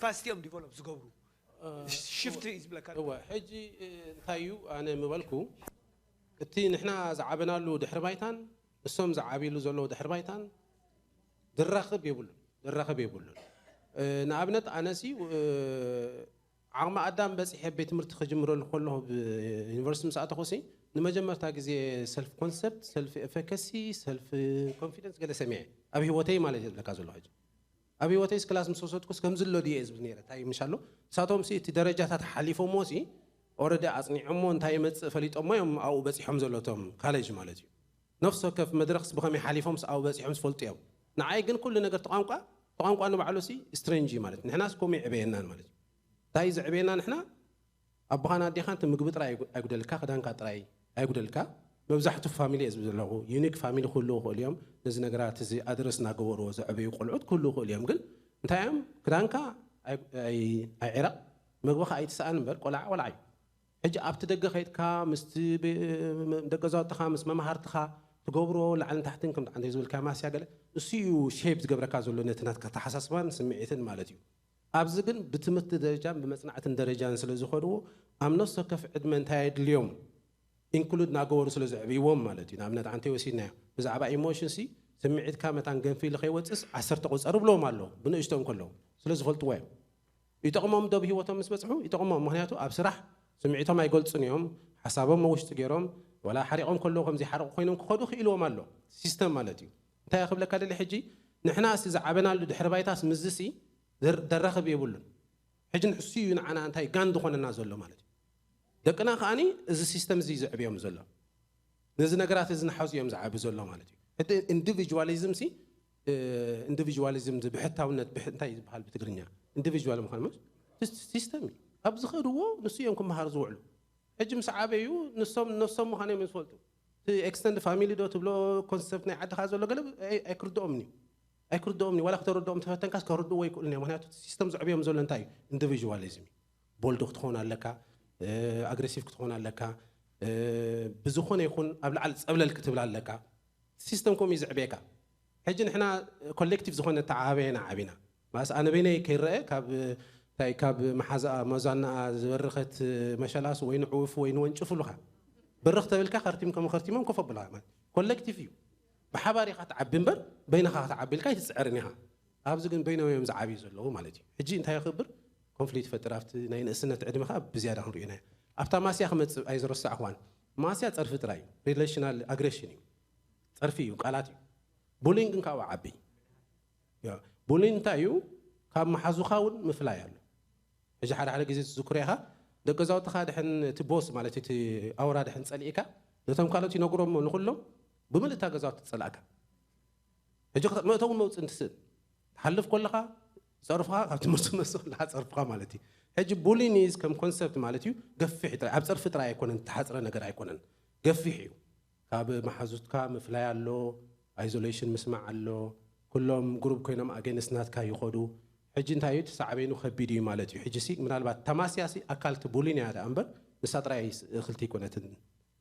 ፋስት እዮም ዲቨሎፕ ዝገብሩ ሽፍት እዩ ዝብለካ እወ ሕጂ እንታይ እዩ ኣነ ምበልኩ እቲ ንሕና ዝዓበናሉ ድሕሪ ባይታን እሶም ዝዓብሉ ዘለዉ ድሕሪ ባይታን ድራኽብ የብሉን ድራኽብ የብሉን ንኣብነት ኣነሲ ዓቕሚ ኣዳም በፂሐ ቤት ትምህርቲ ክጅምረሉ ከለኹ ዩኒቨርሲቲ ምስ ኣተኹሲ ንመጀመርታ ግዜ ሰልፍ ኮንሰፕት ሰልፍ ኤፈከሲ ሰልፍ ኮንፊደንስ ገለ ሰሚዐ ኣብ ህይወተይ ማለት ዝብለካ ዘሎ ሕጂ ኣብ ህይወተይስ ክላስ ምስ ወሰድኩስ ከምዚ ኣሎ ድየ ዝብል ነይረ እንታይ ምሽ ኣሎ ንሳቶም ሲ እቲ ደረጃታት ሓሊፎሞ ሲ ኦረዲ ኣፅኒዖሞ እንታይ ይመፅእ ፈሊጦሞ እዮም ኣብኡ በፂሖም ዘለቶም ካሌጅ ማለት እዩ ነፍሲ ወከፍ መድረክስ ብኸመይ ሓሊፎምስ ኣብኡ በፂሖም ዝፈልጡ እዮም ንዓይ ግን ኩሉ ነገር ተቋንቋ ተቋንቋ ንባዕሉ ሲ ስትሬንጅ እዩ ማለት ንሕናስ ከምኡ ይዕበየናን ማለት እዩ እንታይ እዩ ዘዕበየና ንሕና ኣቦኻን ኣዴኻን እቲ ምግቢ ጥራይ ኣይጉደልካ ክዳንካ ጥራይ ኣይጉደልካ መብዛሕቱ ፋሚሊ እየ ዝብል ዘለኹ ዩኒክ ፋሚሊ ክህልዉ ይኽእሉ እዮም ነዚ ነገራት እዚ ኣድረስ እናገበርዎ ዘዕበዩ ቆልዑት ክህልዉ ይኽእሉ እዮም ግን እንታይ እዮም ክዳንካ ኣይዕረቕ ምግብኻ ኣይትስኣን እምበር ቆልዓ ቆልዓ እዩ ሕጂ ኣብቲ ደገ ከይድካ ምስቲ ደቂ ገዛውትኻ ምስ መምሃርትኻ ትገብሮ ላዕልን ታሕትን ከም ዓንተ ዝበልካ ማስያ ገለ እሱ እዩ ሼፕ ዝገብረካ ዘሎ ነቲ ናትካ ተሓሳስባን ስምዒትን ማለት እዩ ኣብዚ ግን ብትምህርቲ ደረጃን ብመፅናዕትን ደረጃን ስለ ዝኸድዎ ኣብ ነፍሲ ወከፍ ዕድመ እንታይ የድልዮም ኢንክሉድ እናገበሩ ስለ ዘዕብይዎም ማለት እዩ ንኣብነት ዓንተ ወሲድናዮ ብዛዕባ ኢሞሽን ሲ ስምዒትካ መታን ገንፊሉ ከይወፅስ ዓሰርተ ቁፀር ብለዎም ኣሎ ብንእሽቶም ከለዉ ስለ ዝፈልጥዎ እዮም ይጠቕሞም ዶ ብህይወቶም ምስ በፅሑ ይጠቕሞም ምክንያቱ ኣብ ስራሕ ስምዒቶም ኣይገልፁን እዮም ሓሳቦም መውሽጢ ገይሮም ወላ ሓሪቖም ከለዉ ከም ዘይሓረቑ ኮይኖም ክኸዱ ክኢልዎም ኣሎ ሲስተም ማለት እዩ እንታይ ክብለካ ደሊ ሕጂ ንሕና ሲ ዝዓበናሉ ድሕሪ ባይታስ ምዝሲ ደራኸብ የብሉን። ሕጂ ንሱ እዩ ንዓና እንታይ ጋን ዝኾነና ዘሎ ማለት እዩ። ደቅና ከዓኒ እዚ ሲስተም እዚ ዘዕብዮም ዘሎ፣ ነዚ ነገራት እዚ ንሓዙ እዮም ዝዓቢ ዘሎ ማለት እዩ። እቲ ኢንዲቪጁዋሊዝም ሲ ኢንዲቪጁዋሊዝም ብሕታውነት እንታይ ዝበሃል ብትግርኛ? ኢንዲቪጁዋል ምዃን ሲስተም እዩ። ካብ ዝኸድዎ ንሱ እዮም ክመሃር ዝውዕሉ። ሕጂ ምስ ዓበዩ ንሶም ነሶም ምዃኖም እዮም ዝፈልጡ። ኤክስተንድ ፋሚሊ ዶ ትብሎ ኮንሰፕት ናይ ዓድኻ ዘሎ ገለ ኣይክርድኦም እዩ። ኣይክርድኦም እዩ። ዋላ ክተረድኦም ተፈተንካስ ከረድእዎ ኣይክእሉን እዮም። ምክንያቱ ሲስተም ዘዕብዮም ዘሎ እንታይ እዩ? ኢንዲቪጁዋሊዝም እዩ። ቦልድ ክትኾን ኣለካ፣ ኣግሬሲቭ ክትኾን ኣለካ፣ ብዝኾነ ይኹን ኣብ ላዕሊ ጸብለል ክትብል ኣለካ። ሲስተም ከምኡ እዩ ዘዕብየካ። ሕጂ ንሕና ኮሌክቲቭ ዝኾነ ተዓባበየና ዓቢና ማስ ኣነ በይነይ ከይረአ ካብ እንታይ ካብ መሓዛኣ መዛናኣ ዝበረኸት መሸላስ ወይ ንዕውፍ ወይ ንወንጭፍ ኣሉኻ ብርኽ ተብልካ ከርቲም ከም ከርቲሞም ኮፍ ኣብሉኻ ማለት ኮሌክቲቭ እዩ። ብሓባር ኢኻ ትዓቢ እምበር በይንኻ ክትዓቢ ኢልካ ኣይትፅዕርን ኢኻ። ኣብዚ ግን በይኖም እዮም ዝዓብዩ ዘለዉ ማለት እዩ። ሕጂ እንታይ ክገብር ኮንፍሊክት ይፈጥር ኣብቲ ናይ ንእስነት ዕድመ ከዓ ብዝያዳ ክንሪኦ ኢና። ኣብታ ማስያ ክመፅእ ኣይዝረሳዕኽዋን። ማስያ ፀርፊ ጥራይ እዩ። ሪሌሽናል ኣግሬሽን እዩ። ፀርፊ እዩ፣ ቃላት እዩ። ቡሊንግ ግን ካብኡ ዓቢ። ቡሊንግ እንታይ እዩ? ካብ መሓዙኻ እውን ምፍላይ ኣሎ። ሕጂ ሓደ ሓደ ግዜ ትዝክሮ ኢኻ ደቂ ገዛውትኻ ድሕን እቲ ቦስ ማለት እቲ ኣውራ ድሕን ጸሊእካ ነቶም ካልኦት ይነግሮሞ ንኩሎም ብምልእታ ገዛውቲ ትጸላእካ። ሕጂ መእተውን መውፅእን ትስእን ትሓልፍ ከለኻ ጸርፍኻ ካብ ትምህርቲ መስ ከለኻ ጸርፍኻ ማለት እዩ። ሕጂ ቡሊንግ ኢዝ ከም ኮንሰፕት ማለት እዩ ገፊሕ ጥራይ ኣብ ጸርፊ ጥራይ ኣይኮነን፣ ተሓፅረ ነገር ኣይኮነን፣ ገፊሕ እዩ። ካብ መሓዙትካ ምፍላይ ኣሎ፣ ኣይዞሌሽን ምስማዕ ኣሎ፣ ኩሎም ግሩብ ኮይኖም ኣጌንስት ናትካ ይኸዱ። ሕጂ እንታይ እዩ እቲ ሳዕቤኑ ከቢድ እዩ ማለት እዩ። ሕጂ ሲ ምናልባት ተማስያ ሲ ኣካል እቲ ቡሊን እያ ደኣ እምበር ንሳ ጥራይ እኽልቲ ኣይኮነትን።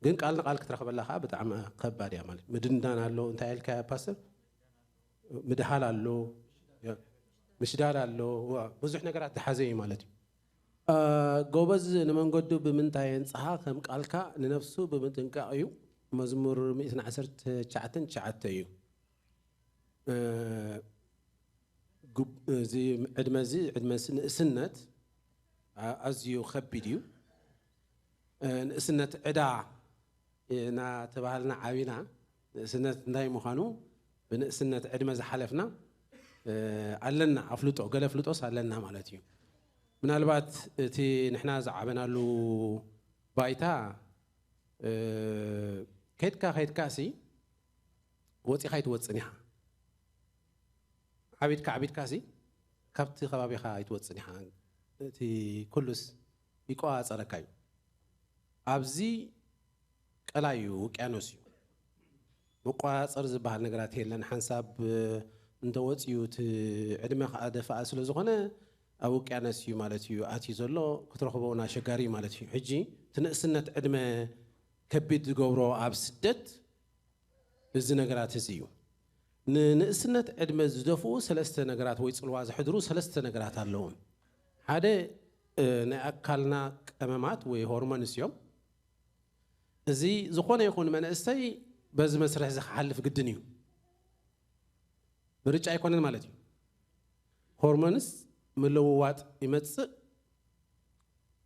ግን ቃል ንቃል ክትረኽበላ ከዓ ብጣዕሚ ከባድ እያ ማለት እዩ። ምድንዳን ኣሎ እንታይ ኢልካ ፓስተር? ምድሃል ኣሎ፣ ምሽዳድ ኣሎ፣ ብዙሕ ነገራት ዝሓዘ እዩ ማለት እዩ። ጎበዝ ንመንገዱ ብምንታይ የንጽሃ ከም ቃልካ ንነፍሱ ብምጥንቃቕ እዩ። መዝሙር ሚእትን ዓሰርተ ትሽዓተን ትሽዓተ እዩ። እዚ ዕድመ እዚ ዕድመ ንእስነት ኣዝዩ ከቢድ እዩ። ንእስነት ዕዳ እናተባሃልና ዓቢና ንእስነት እንታይ ምዃኑ ብንእስነት ዕድመ ዝሓለፍና ኣለና ኣፍልጦ ገለ ኣፍልጦስ ኣለና ማለት እዩ። ምናልባት እቲ ንሕና ዝዓበናሉ ባይታ ከይድካ ከይድካ ሲ ወፂኻ ኣይትወፅን ኢኻ። ዓቢድካ ዓቢድካ ሲ ካብቲ ከባቢኻ ኣይትወፅን ኢኻ። እቲ ኩሉስ ይቆፃፀረካ እዩ። ኣብዚ ቀላይ እዩ፣ ውቅያኖስ እዩ። መቆፃፀሪ ዝበሃል ነገራት የለን። ሓንሳብ እንተወፅዩ እቲ ዕድመ ከዓ ደፋኣ ስለ ዝኾነ ኣብ ውቅያኖስ እዩ ማለት እዩ ኣትዩ ዘሎ። ክትረኽቦ እውን ኣሸጋሪ እዩ ማለት እዩ። ሕጂ እቲ ንእስነት ዕድመ ከቢድ ዝገብሮ ኣብ ስደት እዚ ነገራት እዚ እዩ። ንንእስነት ዕድመ ዝደፍኡ ሰለስተ ነገራት ወይ ፅልዋ ዘሕድሩ ሰለስተ ነገራት ኣለዉ። ሓደ ናይ ኣካልና ቀመማት ወይ ሆርሞንስ እዮም። እዚ ዝኾነ ይኹን መንእሰይ በዚ መስርሕ እዚ ክሓልፍ ግድን እዩ። ምርጫ ኣይኮነን ማለት እዩ። ሆርሞንስ ምልውዋጥ ይመፅእ።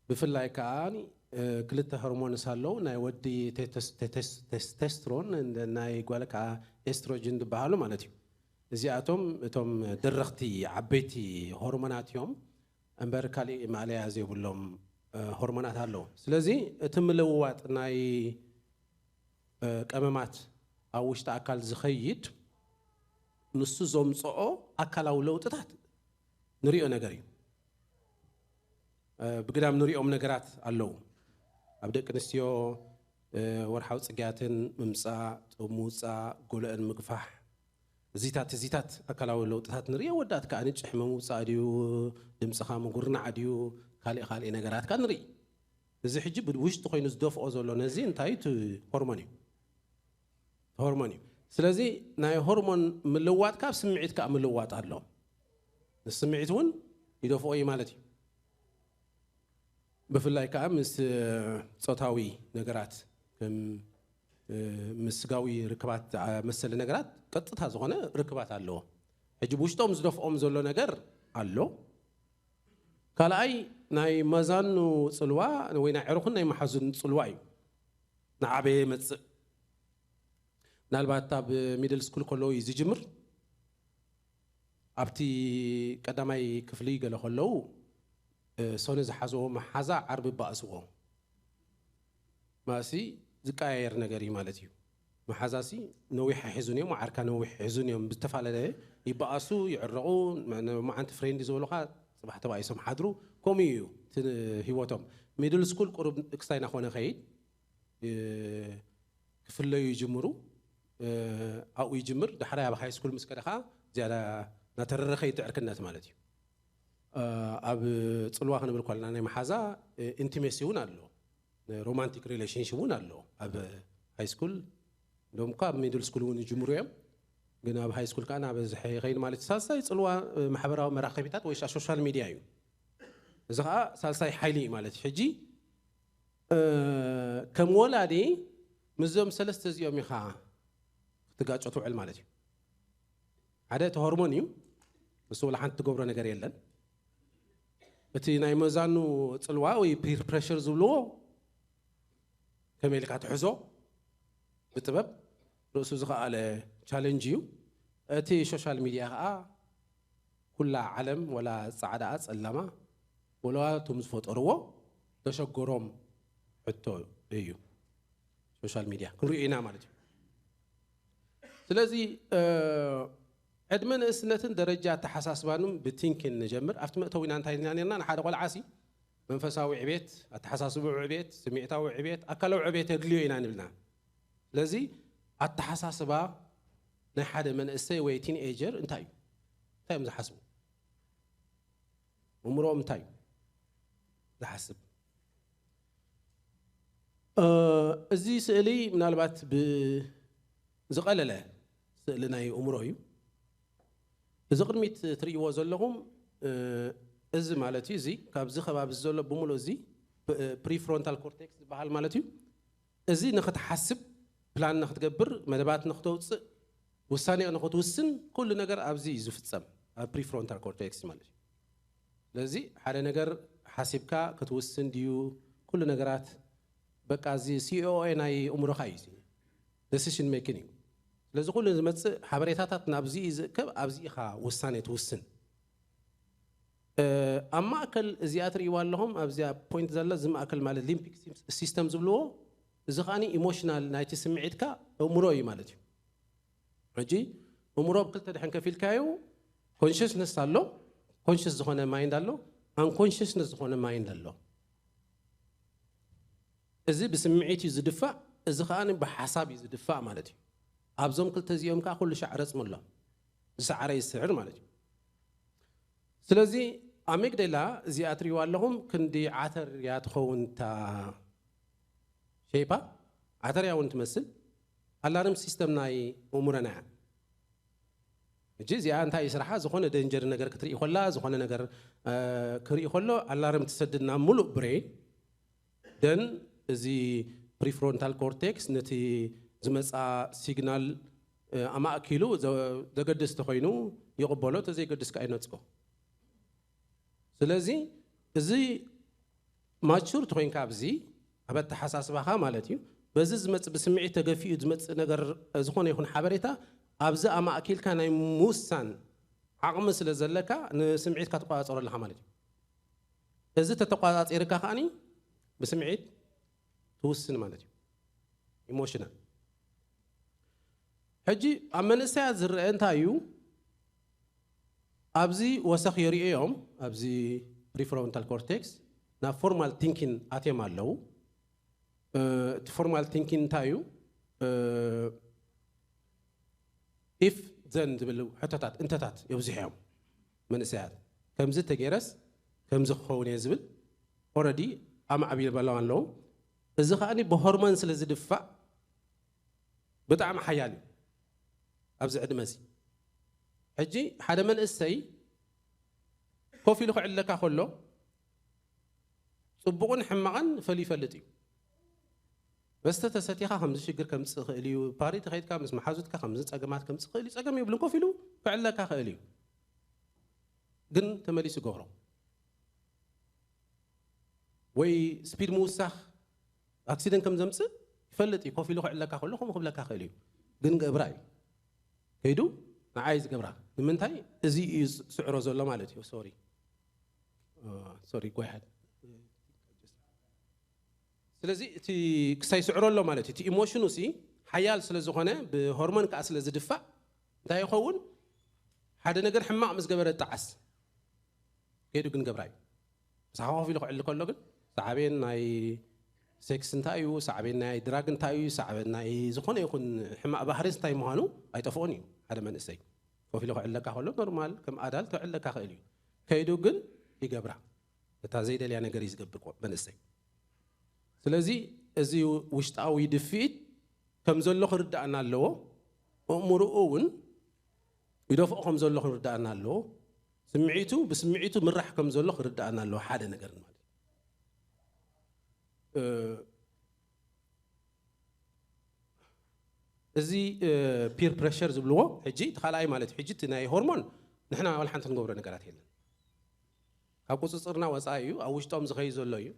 ብፍላይ ከዓ ክልተ ሆርሞንስ ኣለዉ። ናይ ወዲ ቴስቴስትሮን፣ ናይ ጓል ከዓ ኤስትሮጅን ዝበሃሉ ማለት እዩ። እዚኣቶም እቶም ደረኽቲ ዓበይቲ ሆርሞናት እዮም እምበር ካሊእ ማእለያ ዘይብሎም ሆርሞናት ኣለዉ። ስለዚ እቲ ምልውዋጥ ናይ ቀመማት ኣብ ውሽጢ ኣካል ዝኸይድ ንሱ ዘምፅኦ ኣካላዊ ለውጥታት ንሪኦ ነገር እዩ። ብግዳም ንሪኦም ነገራት ኣለዉ። ኣብ ደቂ ኣንስትዮ ወርሓዊ ፅግያትን ምምፃእ፣ ጡብ ምውፃእ፣ ጎለአን ምግፋሕ፣ እዚታት እዚታት ኣካላዊ ለውጥታት ንርኢ። ኣወዳት ከዓ ንጭሕሚ ምውፃእ ድዩ፣ ድምፅኻ ምጉርናዕ ድዩ፣ ካሊእ ካሊእ ነገራት ከዓ ንርኢ። እዚ ሕጂ ብውሽጢ ኮይኑ ዝደፍኦ ዘሎ ነዚ እንታይ እቲ ሆርሞን እዩ። ሆርሞን እዩ። ስለዚ ናይ ሆርሞን ምልዋጥ ካብ ስምዒት ከዓ ምልዋጥ ኣሎ። ንስምዒት እውን ይደፍኦ እዩ ማለት እዩ። ብፍላይ ከዓ ምስ ጾታዊ ነገራት ከም ምስ ስጋዊ ርክባት መሰሊ ነገራት ቀጥታ ዝኾነ ርክባት ኣለዎ። ሕጂ ብውሽጦም ዝደፍኦም ዘሎ ነገር ኣሎ። ካልኣይ ናይ መዛኑ ጽልዋ ወይ ናይ ዕርኹን ናይ መሓዙን ጽልዋ እዩ። ንዓበየ መጽእ ምናልባት ኣብ ሚድል ስኩል ከለዉ እዩ ዝጅምር። ኣብቲ ቀዳማይ ክፍሊ ገለ ከለዉ፣ እ፣ ሰኑይ ዝሓዝዎ መሓዛ ዓርቢ ይባእስዎ። ማእሲ ዝቀያየር ነገር እዩ ማለት እዩ። መሓዛሲ ነዊሕ ኣይሕዙን እዮም፣ ዓርካ ነዊሕ ኣይሕዙን እዮም። ብዝተፈላለየ ይበኣሱ፣ ይዕረቑ፣ መ-፣ መዓንቲ ፍሬንድ ዝበሉኻ ጽባሕ ተባኢሶም ሓድሩ። ከምኡ እዩ እቲ ህይወቶም። ሚድል ስኩል ቁሩብ ክስታይ እናኾነ ከይድ፣ እ፣ ክፍለዩ ይጅምሩ። እ፣ ኣብኡ ይጅምር። ዳሕራይ ኣብ ሃይ ስኩል ምስ ከደ ኸዓ ዝያዳ እናተረረ ከይድ ዕርክነት ማለት እዩ። እ፣ ኣብ ጽልዋ ክንብል ከለና ናይ መሓዛ፣ እ፣ ኢንቲሜሲ እውን ኣሎ። ሮማንቲክ ሪሌሽንሽፕ እውን ኣሎ። ኣብ ሃይ ስኩል፣ እንደውም እኳ ኣብ ሚድል ስኩል እውን ይጅምሩ እዮም። ግን ኣብ ሃይ ስኩል ከዓ እናበዝሐ ይኸይድ ማለት እዩ። ሳልሳይ ጽልዋ፣ እ፣ ማሕበራዊ መራኸቢታት ወይ ሻ-፣ ሶሻል ሚድያ እዩ። እዚ ከዓ ሳልሳይ ሓይሊ እዩ ማለት እዩ። ሕጂ፣ እ፣ ከም ወላዲ ምስዞም ሰለስተ እዚኦም ኢኻ ክትጋጮ ትውዕል ማለት እዩ። ሓደ እቲ ሆርሞን እዩ። ንሱ ወላ ሓንቲ ትገብሮ ነገር የለን። እቲ ናይ መዛኑ ጽልዋ ወይ ፒር ፕሬሸር ዝብልዎ ከመይ ኢልካ ትሕዞ ብጥበብ ርእሱ ዝኸኣለ ቻለንጅ እዩ። እቲ ሶሻል ሚድያ ኸዓ ኩላ ዓለም ወላ ጻዕዳኣ ጸላማ ወላ እቶም ዝፈጠርዎ ዘሸገሮም ሕቶ እዩ። ሶሻል ሚድያ ክንሪኦ ኢና ማለት እዩ። ስለዚ፣ እ፣ ዕድመ ንእስነትን ደረጃ ኣተሓሳስባንም ብቲንኪን ንጀምር። ኣብቲ መእተዊና እንታይ ኢልና ነርና? ንሓደ ቆልዓሲ መንፈሳዊ ዕቤት፣ ኣተሓሳስባዊ ዕቤት፣ ስምዒታዊ ዕቤት፣ ኣካላዊ ዕቤት የድልዮ ኢና ንብልና። ስለዚ ኣተሓሳስባ ናይ ሓደ መንእሰይ ወይ ቲንኤጀር እንታይ እዩ? እንታይ እዮም ዝሓስቡ? እምሮኦም እንታይ እዩ ዝሓስብ? እ፣ እዚ ስእሊ ምናልባት ብዝቐለለ ስእሊ ናይ እምሮ እዩ። እዚ ቅድሚት ትርእይዎ ዘለኹም፣ እ፣ እዚ ማለት እዩ። እዚ ካብዚ ከባቢ ዘሎ ብምሉእ እዚ ፕ-፣ ፕሪፍሮንታል ኮርቴክስ ዝበሃል ማለት እዩ። እዚ ንኽትሓስብ፣ ፕላን ንኽትገብር፣ መደባት ንኽተውፅእ፣ ውሳኔ ንኽትውስን፣ ኩሉ ነገር ኣብዚ እዩ ዝፍጸም፣ ኣብ ፕሪፍሮንታል ኮርቴክስ ማለት እዩ። ስለዚ ሓደ ነገር ሓሲብካ ክትውስን ድዩ፣ ኩሉ ነገራት በቃ እዚ ሲኦኤ ናይ እምሮኻ እዩ፣ ዲሲሽን ሜኪንግ እዩ። ስለዚ ኩሉ ዝመጽእ ሓበሬታታት ናብዚ እዩ ዝእከብ፣ ኣብዚ ኢኻ ውሳኔ ትውስን። እ፣ ኣብ ማእከል እዚኣ ትርእይዋ ኣለኹም፣ ኣብዚኣ ፖይንት ዘላ፣ እዚ ማእከል ማለት ሊምፒክ ሲስተም ዝብልዎ፣ እዚ ከኣኒ ኢሞሽናል ናይቲ ስምዒትካ እምሮ እዩ ማለት እዩ። ሕጂ እምሮ ኣብ ክልተ ድሕን ከፊልካዮ፣ ኮንሽስነስ ኣሎ፣ ኮንሽስ ዝኾነ ማይንድ ኣሎ፣ ኣንኮንሽስነስ ዝኾነ ማይንድ ኣሎ። እዚ ብስምዒት እዩ ዝድፋእ፣ እዚ ከኣ ብሓሳብ እዩ ዝድፋእ ማለት እዩ። ኣብዞም ክልተ እዚኦም ከኣ ኩሉ ሻዕ ረጽሚ ኣሎ፣ ዝሰዓረ ይስዕር ማለት እዩ። ስለዚ ኣሜግደላ እዚኣ ትሪእዋ ኣለኹም፣ ክንዲ ዓተር እያ ትኸውን እታ ሼፓ፣ ዓተር እያ እውን ትመስል። ኣላርም ሲስተም ናይ እምሮና እያ። ሕጂ እዚኣ እንታይ እዩ ስራሓ? ዝኾነ ደንጀር ነገር ክትርኢ ኮላ፣ ዝኾነ ነገር፣ እ፣ ክርኢ ኮሎ ኣላርም ትሰድድ ናብ ሙሉእ ብሬን። ደን እዚ ፕሪፍሮንታል ኮርቴክስ ነቲ ዝመጻ ሲግናል፣ እ፣ ኣማእኪሉ ዘ-፣ ዘገድስ ተኾይኑ ይቕበሎ፣ ተዘይገድስ ከኣ ይነጽጎ። ስለዚ እዚ ማቹር ተኾይንካ ኣብዚ ኣብ ኣተሓሳስባኻ ማለት እዩ፣ በዚ ዝመጽእ ብስምዒት ተገፊኡ ዝመጽእ ነገር፣ እ፣ ዝኾነ ይኹን ሓበሬታ ኣብዚ ኣማእኪልካ ናይ ምውሳን ዓቕሚ ስለ ዘለካ ንስምዒትካ ትቆጻጸሮ ኣለኻ ማለት እዩ። እዚ ተተቋጻጺርካ ከኣኒ ብስምዒት ትውስን ማለት እዩ። ኢሞሽናል። ሕጂ ኣብ መንእሰያት ዝረአ እንታይ እዩ? ኣብዚ ወሰኽ የርእዮም፣ ኣብዚ ፕሪፍሮንታል ኮርቴክስ ናብ ፎርማል ቲንኪን ኣትዮም ኣለዉ። እ፣ እቲ ፎርማል ቲንኪን እንታይ እዩ? እ፣ ኢፍ ዘን ዝብል ሕቶታት፣ እንተታት የብዝሑ እዮም መንእሰያት። ከምዚ ተገይረስ ከምዚ ክኸውን እየ ዝብል ኦረዲ ኣማዕቢሎም ኣለዉ። እዚ ከኣኒ ብሆርሞን ስለ ዝድፋእ ብጣዕሚ ሓያል እዩ ኣብዚ ዕድመ እዚ። ሕጂ ሓደ መንእሰይ ኮፍ ኢሉ ክዕለካ ከሎ ጽቡቕን ሕማቕን ፈልዩ ይፈልጥ እዩ። መስተ ተሰቲኻ ከምዚ ሽግር ከምጽእ ይኽእል እዩ። ፓሪ ተኸይድካ ምስ መሓዙትካ ከምዚ ጸገማት ከምጽእ ይኽእል እዩ። ጸገም የብሉን፣ ኮፍ ኢሉ ክዕለካ ይኽእል እዩ። ግን ተመሊሱ ይገብሮ። ወይ ስፒድ ምውሳኽ ኣክሲደንት ከም ዘምጽእ ይፈልጥ እዩ። ኮፍ ኢሉ ክዕለካ ከሎ ከምኡ ክብለካ ይኽእል እዩ። ግን ገብራ እዩ። ከይዱ ንዓይ ዝገብራ ንምንታይ እዚ እዩ ዝስዕሮ ዘሎ ማለት እዩ። ሶሪ ሶሪ ጓይሃድ ስለዚ እቲ ክሳይ ስዕሮ ኣሎ ማለት እዩ። እቲ ኢሞሽኑ ሲ ሓያል ስለ ዝኾነ ብሆርሞን ከዓ ስለ ዝድፋእ እንታይ ይኸውን? ሓደ ነገር ሕማቕ ምስ ገበረ ጣዓስ ከይዱ ግን ገብራ እዩ። ምሳኻ ኮፍ ኢሉ ክዕሊ ከሎ ግን ሳዕቤን ናይ ሴክስ እንታይ እዩ? ሳዕቤን ናይ ድራግ እንታይ እዩ? ሳዕቤን ናይ ዝኾነ ይኹን ሕማቕ ባህሪስ እንታይ ምዃኑ ኣይጠፍኦን እዩ። ሓደ መንእሰይ ኮፍ ኢሉ ክዕለካ ከሎ ኖርማል ከም ኣዳልት ክዕለካ ክእል እዩ። ከይዱ ግን ይገብራ እታ ዘይደልያ ነገር እዩ ዝገብር ቆ- መንእሰይ። ስለዚ እዚ ውሽጣዊ ድፍኢት ከም ዘሎ ክርዳእና ኣለዎ። ኣእምሮኡ እውን ይደፍኦ ከም ዘሎ ክርዳእና ኣለዎ። ስምዒቱ ብስምዒቱ ምራሕ ከም ዘሎ ክርዳእና ኣለዎ። ሓደ ነገር ማለት እዩ። እ፣ እዚ ፒር ፕሬሸር ዝብልዎ ሕጂ እቲ ካልኣይ ማለት እዩ። ሕጂ እቲ ናይ ሆርሞን ንሕና ዋላ ሓንቲ ክንገብሮ ነገራት የለን። ካብ ቁፅፅርና ወፃኢ እዩ። ኣብ ውሽጦም ዝኸይ ዘሎ እዩ።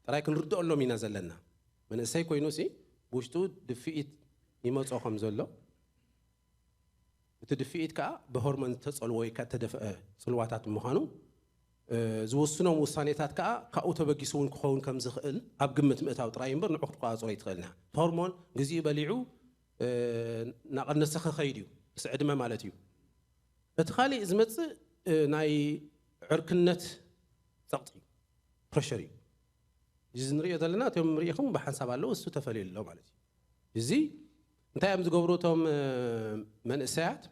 ጥራይ ክንርድኦሎም ኢና ዘለና። መንእሰይ ኮይኑ ሲ ብውሽጡ ድፍኢት ይመፆ ከም ዘሎ፣ እቲ ድፍኢት ከዓ ብሆርሞን ዝተፀልዎ ወይ ከዓ እተደፍአ ፅልዋታት ምዃኑ፣ እ፣ ዝውስኖም ውሳኔታት ከዓ ካብኡ ተበጊሱ እውን ክኸውን ከም ዝኽእል ኣብ ግምት ምእታው ጥራይ እምበር ንዑ ክትቆፃፀሮ ኣይትኽእልና። እቲ ሆርሞን ግዜኡ በሊዑ፣ እ፣ እናቐነሰ ክኸይድ እዩ፣ ምስ ዕድመ ማለት እዩ። እቲ ካሊእ ዝመፅእ፣ እ፣ ናይ ዕርክነት ፀቕጢ እዩ፣ ፕሬሸር እዩ። እዚ ንሪኦ ዘለና እቶም ርኢኹም ብሓንሳብ ኣለዉ፣ እሱ ተፈልዩ ኣሎ ማለት እዩ። እዚ እንታይ እዮም ዝገብሩ እቶም፣ እ፣ መንእሰያት?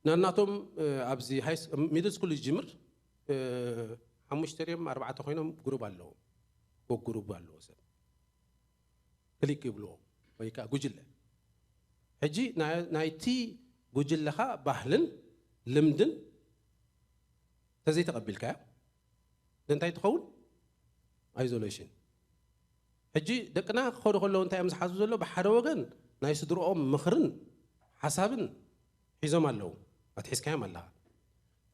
ናናቶም፣ እ፣ ኣብዚ ሃይ ስ- ሚድል ስኩል ዝጅምር፣ እ፣ ሓሙሽተ ድዮም ኣርባዕተ ኮይኖም ግሩብ ኣለዎም። ግሩብ ኣለዎ ሰብ ክሊክ ይብልዎ ወይ ከዓ ጉጅለ። ሕጂ ናይ- ናይቲ ጉጅለኻ ባህልን ልምድን ተዘይተቐቢልካዮ እንታይ ትኸውን? ኣይዞሌሽን። ሕጂ ደቅና ክኸዱ ከለዉ እንታይ እዮም ዝሓስቡ ዘሎ? ብሓደ ወገን ናይ ስድርኦም ምኽርን ሓሳብን ሒዞም ኣለዉ፣ ኣትሒዝካዮም ኣለኻ።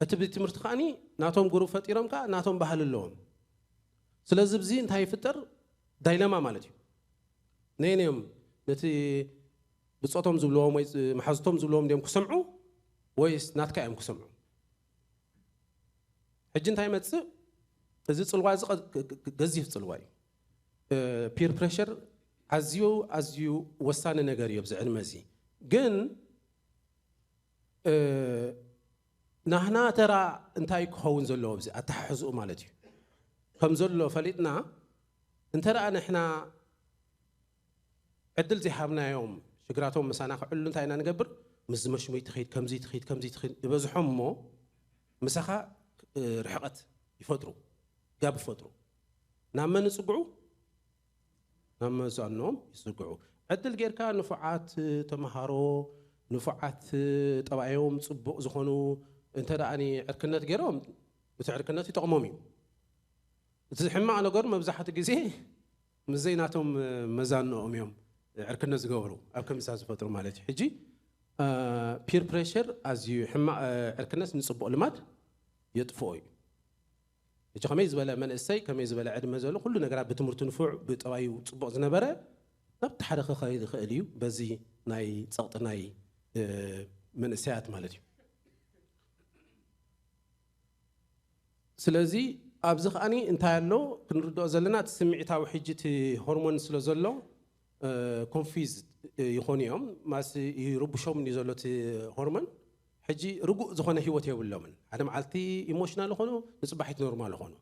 እቲ ቤት ትምህርቲ ከዓኒ ናቶም ግሩፕ ፈጢሮም ከዓ ናቶም ባህሊ ኣለዎም። ስለዚ ብዚ እንታይ ይፍጠር? ዳይለማ ማለት እዩ። ነየን እዮም ነቲ ብጾቶም ዝብልዎም ወይ መሓዙቶም ዝብልዎም ድዮም ክሰምዑ ወይስ ናትካ እዮም ክሰምዑ? ሕጂ እንታይ ይመጽእ? እዚ ጽልዋ እዚ ቀ- ገ- ገ- ገዚፍ ጽልዋ እዩ። ፒር ፕሬሸር ኣዝዩ ኣዝዩ ወሳኒ ነገር እዩ ኣብዚ ዕድመ እዚ። ግን እ፣ ናህና ተራ እንታይ ክኸውን ዘለዎ ኣብዚ ኣተሓሕዝኡ ማለት እዩ ከም ዘሎ ፈሊጥና እንተ ደኣ ንሕና ዕድል ዘይሃብናዮም ሽግራቶም ምሳና ክዕሉ እንታይ ኢና ንገብር? ምስ ዝመሽሙይ ትኸይድ ከምዚ ትኸይድ ከምዚ ትኸይድ ዝበዝሖም እሞ ምሳኻ እ፣ ርሕቐት ይፈጥሩ፣ ጋብ ይፈጥሩ። ናብ መን ይጽግዑ? ናብ መዛኖም ይጽግዑ። ዕድል ጌርካ ንፉዓት ተምሃሮ ንፉዓት ጠባዮም ጽቡቕ ዝኾኑ እንተ ደኣ ዕርክነት ገይሮም እቲ ዕርክነት ይጠቕሞም እዩ። እቲ ሕማቕ ነገሩ መብዛሕትኡ ግዜ ምስ ዘይናቶም መዛንኦም እዮም ዕርክነት ዝገብሩ ኣብ ከምዚ ዝፈጥሩ ማለት እዩ። ሕጂ ፒር ፕሬሸር ኣዝዩ ሕማቕ ዕርክነት ንጽቡቕ ልማድ የጥፍኦ እዩ። ሕጂ ከመይ ዝበለ መንእሰይ ከመይ ዝበለ ዕድመ ዘሎ ኩሉ ነገራት ብትምህርቱ ንፉዕ ብጠባዩ ጽቡቕ ዝነበረ ናብቲ ሓደ ክኸይድ ይኽእል እዩ። በዚ ናይ ጸቕጢ ናይ መንእሰያት ማለት እዩ። ስለዚ ኣብዚ ከዓኒ እንታይ ኣሎ ክንርድኦ ዘለና እቲ ስምዒታዊ ሕጂ እቲ ሆርሞን ስለ ዘሎ ኮንፊዝ ይኾኑ እዮም ማስ ይርብሾም እዩ ዘሎ እቲ ሆርሞን። ሕጂ ርጉእ ዝኾነ ህይወት የብሎምን። ሓደ መዓልቲ ኢሞሽናል ይኾኑ፣ ንፅባሒት ኖርማል ይኾኑ።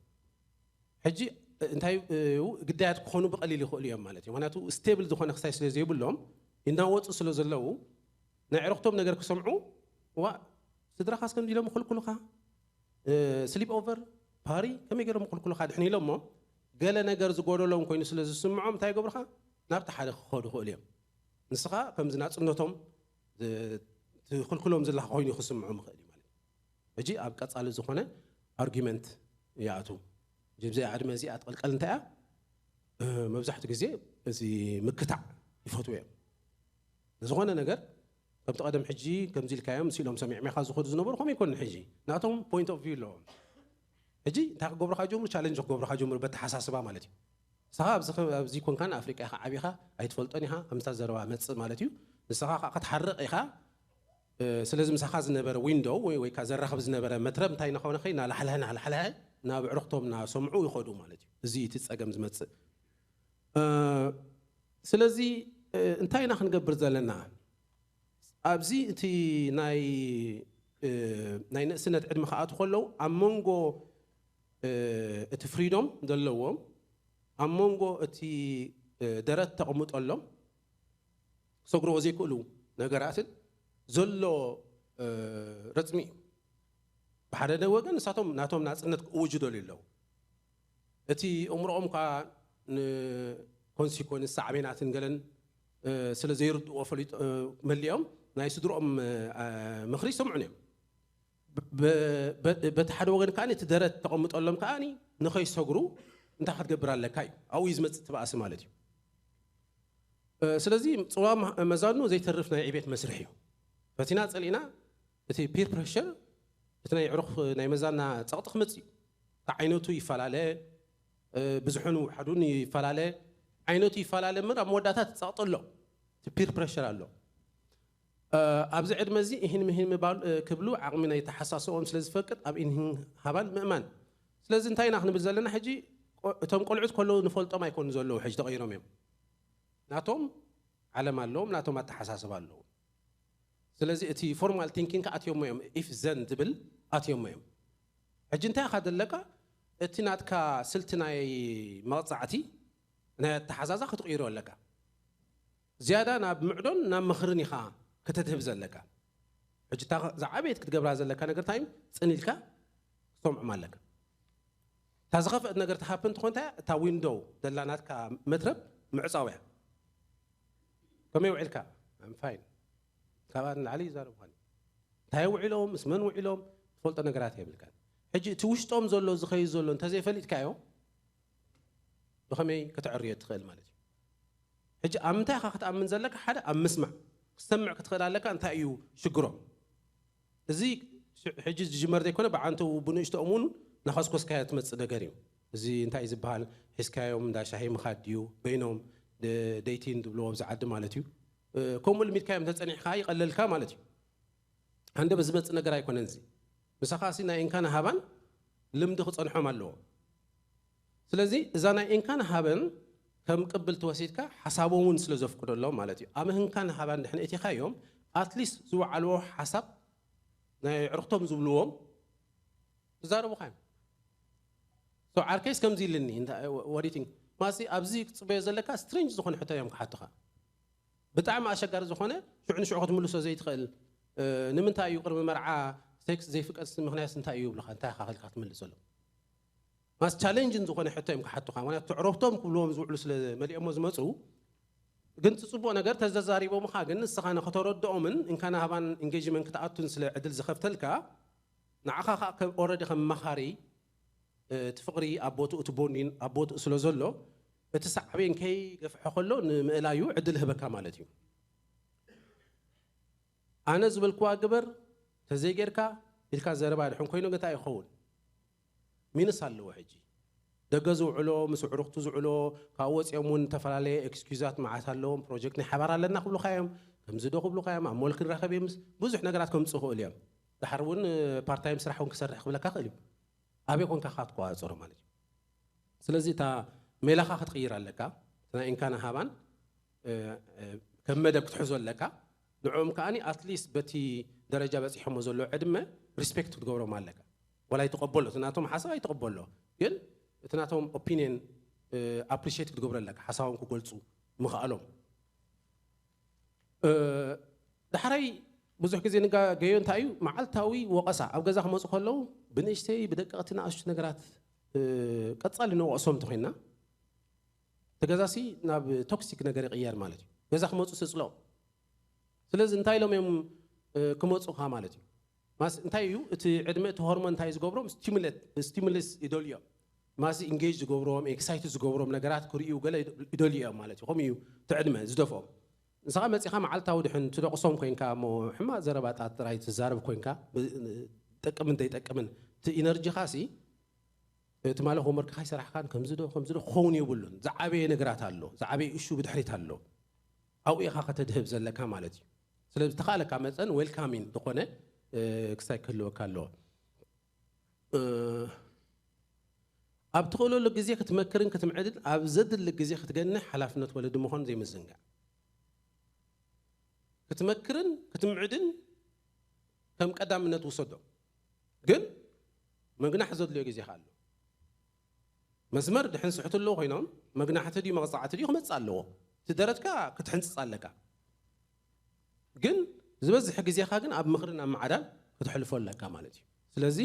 ሕጂ እንታይ ግዳያት ክኾኑ ብቐሊል ይኽእሉ እዮም ማለት እዩ። ምክንያቱ ስቴብል ዝኾነ ክሳይ ስለ ዘይብሎም ይናወፁ ስለ ዘለዉ ናይ ዕረኽቶም ነገር ክሰምዑ ዋ ስድራኻስ ከምዚ ኢሎም ይኸልኩሉኻ ስሊፕ ኦቨር ፓሪ ከመይ ገይሮም ይኸልኩሉኻ ድሕን ኢሎሞ ገለ ነገር ዝጎደሎም ኮይኑ ስለ ዝስምዖም እንታይ ይገብሩኻ ናብቲ ሓደ ክኸዱ ይኽእሉ እዮም። ንስኻ ከምዚ ናፅነቶም ትኽልክሎም ዘለኻ ኮይኑ ክስምዖም ይኽእል እዩ ማለት እዩ። ሕጂ ኣብ ቀፃሊ ዝኾነ ኣርጊመንት ይኣቱ። እዚ ዕድመ እዚኣ ትቐልቀል እንታይ እያ? መብዛሕትኡ ግዜ እዚ ምክታዕ ይፈትዉ እዮም። ዝኾነ ነገር ከምቲ ቀደም ሕጂ ከምዚ ኢልካዮም ስኢሎም ሰሚዕሜኻ ዝኸዱ ዝነበሩ ከምኡ ይኮኑ። ሕጂ ናቶም ፖይንት ኦፍ ቪው ኣለዎም። ሕጂ እንታይ ክገብሩካ ጀምሩ? ቻለንጅ ክገብሩካ ጀምሩ በተሓሳስባ ማለት እዩ። ንስኻ ኣብዚ ኮንካ ንኣፍሪቃ ኢኻ ዓቢኻ ኣይትፈልጦን ኢኻ ከምታ ዘረባ መፅእ ማለት እዩ። ንስኻ ከዓ ክትሓርቕ ኢኻ ስለዚ ምሳኻ ዝነበረ ዊንዶው ወይ ወይ ከኣ ዘራኽብ ዝነበረ መትረብ እንታይ እናኾነ ኸይድ ናላሕልሐ ናላሕልሐ ናብ ኣዕሩኽቶም እናሰምዑ ይኸዱ ማለት እዩ። እዚ እቲ ጸገም ዝመጽእ። ስለዚ እንታይ ኢና ክንገብር ዘለና? ኣብዚ እቲ ናይ ናይ ንእስነት ዕድመ ክኣትዉ ከለዉ ኣብ መንጎ እቲ ፍሪዶም ዘለዎም ኣብ መንጎ እቲ ደረት ተቐምጠሎም ክሰግርዎ ዘይክእሉ ነገራትን ዘሎ ረፅሚ እዩ። ብሓደ ወገን ንሳቶም ናቶም ናፅነት ክእውጁ ደልዩ ኣለዉ። እቲ እምሮኦም ከዓ ንኮንሲኮንስ ሳዕቤናትን ገለን ስለ ዘይርድእዎ ፈሊጦ መሊኦም ናይ ስድርኦም ምኽሪ ይሰምዑን እዮም። በቲ ሓደ ወገን ከዓ እቲ ደረት ተቐምጠሎም ከዓ ንኸይሰግሩ እንታይ ክትገብር ኣለካ እዩ። ኣብኡ እዩ ዝመፅእ እቲ ባእሲ ማለት እዩ። ስለዚ ፅዋ መዛኑ ዘይተርፍ ናይ ዕቤት መስርሕ እዩ። ፈቲና ፀሊእና እቲ ፒር ፕሬሸር እቲ ናይ ዕሩኽ ናይ መዛና ፀቕጢ ክመፅእ እዩ። እቲ ዓይነቱ ይፈላለ፣ ብዙሑን ውሓዱን ይፈላለ፣ ዓይነቱ ይፈላለ እምበር ኣብ መወዳእታ እቲ ፀቕጢ ኣሎ፣ እቲ ፒር ፕሬሸር ኣሎ። ኣብዚ ዕድመ እዚ እሂን ምሂን ምባል ክብሉ ዓቕሚ ናይ ተሓሳስቦም ስለ ዝፈቅድ ኣብ ኢንሂን ሃባን ምእማን። ስለዚ እንታይ ኢና ክንብል ዘለና ሕጂ? እቶም ቆልዑት ከለዉ ንፈልጦም ኣይኮኑ ዘለዉ፣ ሕጂ ተቐይሮም እዮም። ናቶም ዓለም ኣለዎም፣ ናቶም ኣተሓሳስባ ኣለዎም። ስለዚ እቲ ፎርማል ቲንኪንግ ኣትዮሞ እዮም፣ ኢፍ ዘን ዝብል ኣትዮሞ እዮም። ሕጂ እንታይ ኢኻ ዘለካ? እቲ ናትካ ስልቲ ናይ መቕፃዕቲ ናይ ኣተሓዛዛ ክትቕይሮ ኣለካ። ዝያዳ ናብ ምዕዶን ናብ ምኽርን ኢኻ ከተድህብ ዘለካ። ሕጂ እታ ዝዓበየት ክትገብራ ዘለካ ነገር እንታይ እዩ? ፅን ኢልካ ክትሰምዖም ኣለካ። እታ ዝኸፍአት ነገር ትሃፕን ትኾን እንታይ እያ? እታ ዊንዶው ዘላ ናትካ መትረብ ምዕፃው እያ። ከመይ ውዒልካ? I'm fine። ካብኣ ንላዕሊ ይዛረቡ ኳን እንታይ ውዒሎም ምስ መን ውዒሎም ትፈልጦ ነገራት የብልካን። ሕጂ እቲ ውሽጦም ዘሎ ዝኸይድ ዘሎ እንተዘይፈሊጥካዮ ብኸመይ ከተዕርዮ ትኽእል ማለት እዩ። ሕጂ ኣብ ምንታይ ኢኻ ክትኣምን ዘለካ? ሓደ ኣብ ምስማዕ ክትሰምዕ ክትኽእል ኣለካ። እንታይ እዩ ሽግሮም? እዚ ሕጂ ዝጅመር ዘይኮነ ብዓንተው ብንእሽቶኦም እውን ናኸስኮስካዮ ትመፅእ ነገር እዩ። እዚ እንታይ እዩ ዝበሃል? ሒዝካዮም እንዳ ሻሂ ምኻድ ድዩ? በይኖም ደይቲን ዝብልዎ ኣብዚ ዓዲ ማለት እዩ። ከምኡ ልሚድካዮም ተፀኒሕካ ይቐለልካ ማለት እዩ። ሃንደበት ዝመፅእ ነገር ኣይኮነን። እዚ ምሳኻ ሲ ናይ እንካን ሃባን ልምዲ ክፀንሖም ኣለዎ። ስለዚ እዛ ናይ እንካን ሃበን ከም ቅብል ትወሲድካ ሓሳቦም እውን ስለ ዘፍቅደሎም ማለት እዩ። ኣብ እንካን ሃባን ድሕን እቲኻዮም ኣትሊስት ዝወዓልዎ ሓሳብ ናይ ዕርክቶም ዝብልዎም ትዛረቡኻ እዮም። ዓርከይስ ከምዚ ኢልኒ ወዲቲንግ ማሲ ኣብዚ ክትፅበዮ ዘለካ ስትሬንጅ ዝኾነ ሕቶ እዮም ክሓቱኻ። ብጣዕሚ ኣሸጋሪ ዝኾነ ሽዑ ንሽዑ ክትምልሶ ዘይትኽእል ንምንታይ እዩ ቅድሚ መርዓ ሴክስ ዘይፍቀድ ምክንያት እንታይ እዩ ይብሉካ እንታይ ኢኻ ክልካ ክትምልሰሎም ማስ ቻሌንጅን ዝኾነ ሕቶ እዮም ክሓቱካ ምክንያቱ ትዕረብቶም ክብልዎም ዝውዕሉ ስለ መሊኦሞ ዝመፁ ግን እቲ ፅቡቅ ነገር ተዘዛሪቦምኻ ግን ንስኻ ንክተረድኦምን እንካና ሃባን ኢንጌጅመንት ክትኣቱን ስለ ዕድል ዝኸፍተልካ ንዓኻ ከዓ ኦረዲ ከም መኻሪ እቲ ፍቕሪ ኣብ ቦትኡ እቲ ቦንዲን ኣብ ቦትኡ ስለ ዘሎ እቲ ሳዕቤን ከይገፍሐ ከሎ ንምእላዩ ዕድል ህበካ ማለት እዩ። ኣነ ዝበልክዋ ግበር ተዘይጌርካ ኢልካ ዘረባ ድሕን ኮይኑ እንታይ ይኸውን? ሚንስ ኣለዎ ሕጂ ደገ ዝውዕሎ ምስ ኣዕሩኽቱ ዝውዕሎ ካብኡ ወፂኦም እውን ዝተፈላለየ ኤክስኪዩዛት መዓት ኣለዎም ፕሮጀክት ናይ ሓባር ኣለና ክብሉካ እዮም ከምዚ ዶ ክብሉካ እዮም ኣብ ሞል ክንራኸብ እዮም ብዙሕ ነገራት ከምፅኡ ይኽእሉ እዮም። ድሓር እውን ፓርታይም ስራሕ እውን ክሰርሕ ክብለካ ክእል እዩ። ኣበይ ኮንካ ኢኻ ክትቆፃፀሮ ማለት እዩ። ስለዚ እታ ሜላኻ ክትቕይር ኣለካ። እቲ ናይ እንካን ሃባን ከም መደብ ክትሕዞ ኣለካ። ንዕኦም ከኣ ኣትሊስት በቲ ደረጃ በፂሖሞ ዘሎ ዕድመ ሪስፔክት ክትገብሮም ኣለካ። ዋላ ኣይትቐበሎ እቲ ናቶም ሓሳብ ኣይትቐበሎ፣ ግን እቲ ናቶም ኦፒንየን ኣፕሪሽት ክትገብሮ ኣለካ፣ ሓሳቦም ክገልፁ ምኽኣሎም። ዳሕራይ ብዙሕ ግዜ ንጋገዮ እንታይ እዩ መዓልታዊ ወቐሳ ኣብ ገዛ ክመፁ ከለዉ ብንእሽተይ ብደቀቕቲ ንኣሽቱ ነገራት ቀፃሊ ንወቕሶም እንተኮይንና እቲ ገዛሲ ናብ ቶክሲክ ነገር ይቕየር ማለት እዩ። ገዛ ክመፁ ስፅለኦም ስለዚ እንታይ ኢሎም እዮም ክመፁኻ ማለት እዩ። ማስ እንታይ እዩ እቲ ዕድመ እቲ ሆርሞን እንታይ ዝገብሮም ስቲሙለት ስቲሙለስ ይደልዮም ማሲ ኢንጌጅ ዝገብሮም ኤክሳይት ዝገብሮም ነገራት ክርእዩ ገለ ይደልዩ እዮም ማለት እዩ። ከምኡ እዩ እቲ ዕድመ ዝደፍኦም። ንስኻ መፂኻ መዓልታዊ ድሕን ትደቕሶም ኮይንካ እሞ ሕማቕ ዘረባታት ጥራይ ትዛረብ ኮይንካ ጠቅምን ዘይጠቅምን እቲ ኢነርጂኻ ሲ እቲ ማለት ሆምወርክ ካይሰራሕካን ከምዚ ዶ ከምዚ ዶ ክኸውን የብሉን። ዝዓበየ ነገራት ኣሎ፣ ዝዓበየ እሹ ብድሕሪት ኣሎ። ኣብኡ ኢኻ ከተድህብ ዘለካ ማለት እዩ። ስለዚ ተኻእለካ መጠን ዌልካሚን ዝኾነ ክስታይ ክህልወካ ኣለዎ። ኣብ ትኽእለሉ ግዜ ክትመክርን ክትምዕድን፣ ኣብ ዘድሊ ግዜ ክትገንሕ ሓላፍነት ወለዲ ምዃኑ ዘይምዝንጋዕ። ክትመክርን ክትምዕድን ከም ቀዳምነት ውሰዶ። ግን ምግናሕ ዘድልዮ ግዜ ኣሎ። መስመር ድሕን ስሕቱ ኣለዉ ኮይኖም፣ መግናሕቲ ድዩ መቕጻዕቲ ድዩ ክመጽእ ኣለዎ። እቲ ደረትካ ክትሕንጽጽ ኣለካ። ግን ዝበዝሕ ግዜኻ ግን ኣብ ምኽርን ኣብ ማዕዳን ክትሕልፎ ኣለካ ማለት እዩ። ስለዚ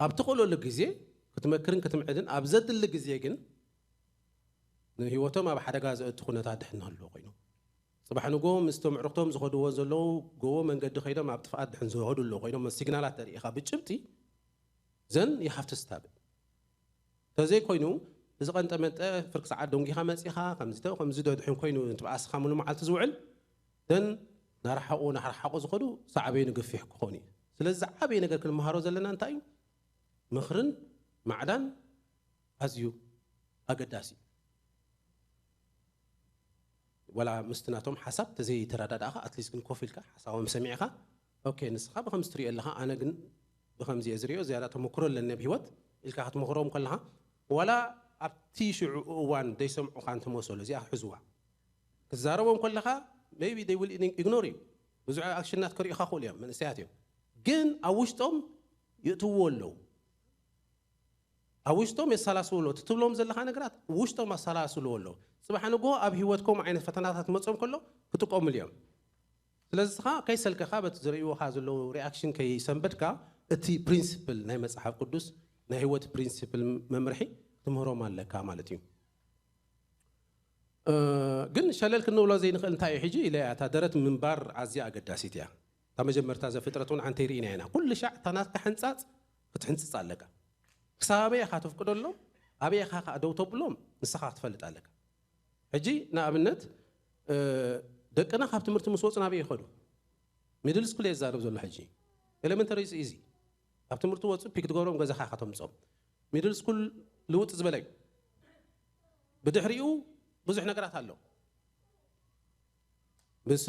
ኣብ ትኽእለሉ ግዜ ክትመክርን ክትምዕድን፣ ኣብ ዘድሊ ግዜ ግን ንህይወቶም ኣብ ሓደጋ ዘእቱ ኩነታት ድሕን ንህልዎ ኮይኑ፣ ጽባሕ ንጎ ምስቶም ኣዕሩኽቶም ዝኸድዎ ዘለዉ ጎቦ መንገዲ ከይዶም ኣብ ጥፍኣት ድሕን ዝኸዱ ኣለዉ ኮይኖም፣ ሲግናላት ተርኢ ኢኻ ብጭብጢ፣ then you have to stop it። ተዘይኮይኑ፣ እዚ ቀንጠ መንጠ ፍርቂ ሰዓት ደንጊኻ መጺኻ፣ ከምዚ ተ-፣ ከምዚ ዶ ድሕን ኮይኑ፣ ንትብኣስኻ ሙሉ መዓልቲ ዝውዕል፣ then ናርሓቑ ናርሓቑ ዝኸዱ ሳዕበዩ ንግፊሕ ክኾኑ እዩ። ስለዚ ዝዓበየ ነገር ክንመሃሮ ዘለና እንታይ እዩ? ምኽርን ማዕዳን ኣዝዩ ኣገዳሲ እዩ። ወላ ምስቲ ናቶም ሓሳብ ተዘይተረዳዳእኻ፣ ኣትሊስት ግን ኮፍ ኢልካ ሓሳቦም ሰሚዕኻ፣ ኦኬ፣ ንስኻ ብኸምዚ ትሪኦ ኣለኻ፣ ኣነ ግን ብኸምዚ እየ ዝሪኦ፣ ዝያዳ ተመክሮ ኣለኒ ኣብ ህይወት ኢልካ ክትመኽሮም ከለኻ፣ ዋላ ኣብቲ ሽዑ እዋን ዘይሰምዑኻ እንተመሰሉ፣ እዚኣ ክሕዝዋ። ክትዛረቦም ከለኻ፣ maybe they will ign-፣ ignore you። ብዙሕ ኣክሽናት ክሪኡኻ ክኽእሉ እዮም፣ መንእሰያት እዮም። ግን ኣብ ውሽጦም የእትውዎ ኣለዉ። ኣብ ውሽጦም የሰላስሉ ኣለዉ። እቲ ትብሎም ዘለኻ ነገራት ውሽጦም ኣሰላስልዎ ኣለዉ። ጽባሕ ንግሆ ኣብ ህይወት ከምኡ ዓይነት ፈተናታት ክመጾም ከሎ ክጥቀሙሉ እዮም። ስለዚ ንስኻ ከይሰልከኻ በቲ ዝርእይዎኻ ዘለዉ ሪኣክሽን ከይሰንበድካ፣ እቲ ፕሪንስፕል ናይ መጽሓፍ ቅዱስ ናይ ህይወት ፕሪንስፕል መምርሒ ክትምህሮም ኣለካ ማለት እዩ። እ፣ ግን ሸለል ክንብሎ ዘይንኽእል እንታይ እዩ ሕጂ ኢለ እያ፣ እታ ደረት ምንባር ኣዝያ ኣገዳሲት እያ። እታ መጀመርታ ዘፍጥረት እውን ሓንቲ ርኢና ኢና። ኩሉ ሻዕ እታ ናትካ ሕንጻጽ ክትሕንጽጽ ኣለካ። ክሳብ ኣበይ ኢኻ ተፍቅደሎም፣ ኣበይ ኢኻ ከኣ ደው ተብሎም ንስኻ ክትፈልጥ ኣለካ። ሕጂ ንኣብነት፣ እ፣ ደቅና ካብ ትምህርቲ ምስ ወጹ ናበይ ይኸዱ? ሚድል ስኩል እየ ዝዛረብ ዘሎ ሕጂ። ኤሌመንተሪ ኢዝ ኢዚ። ካብ ትምህርቲ ወጹ ፒክ ትገብሮም ገዛኻ ኢኻ ተምጾም። ሚድል ስኩል ልውጥ ዝበለ እዩ። ብድሕሪኡ ብዙሕ ነገራት ኣሎ። ምስ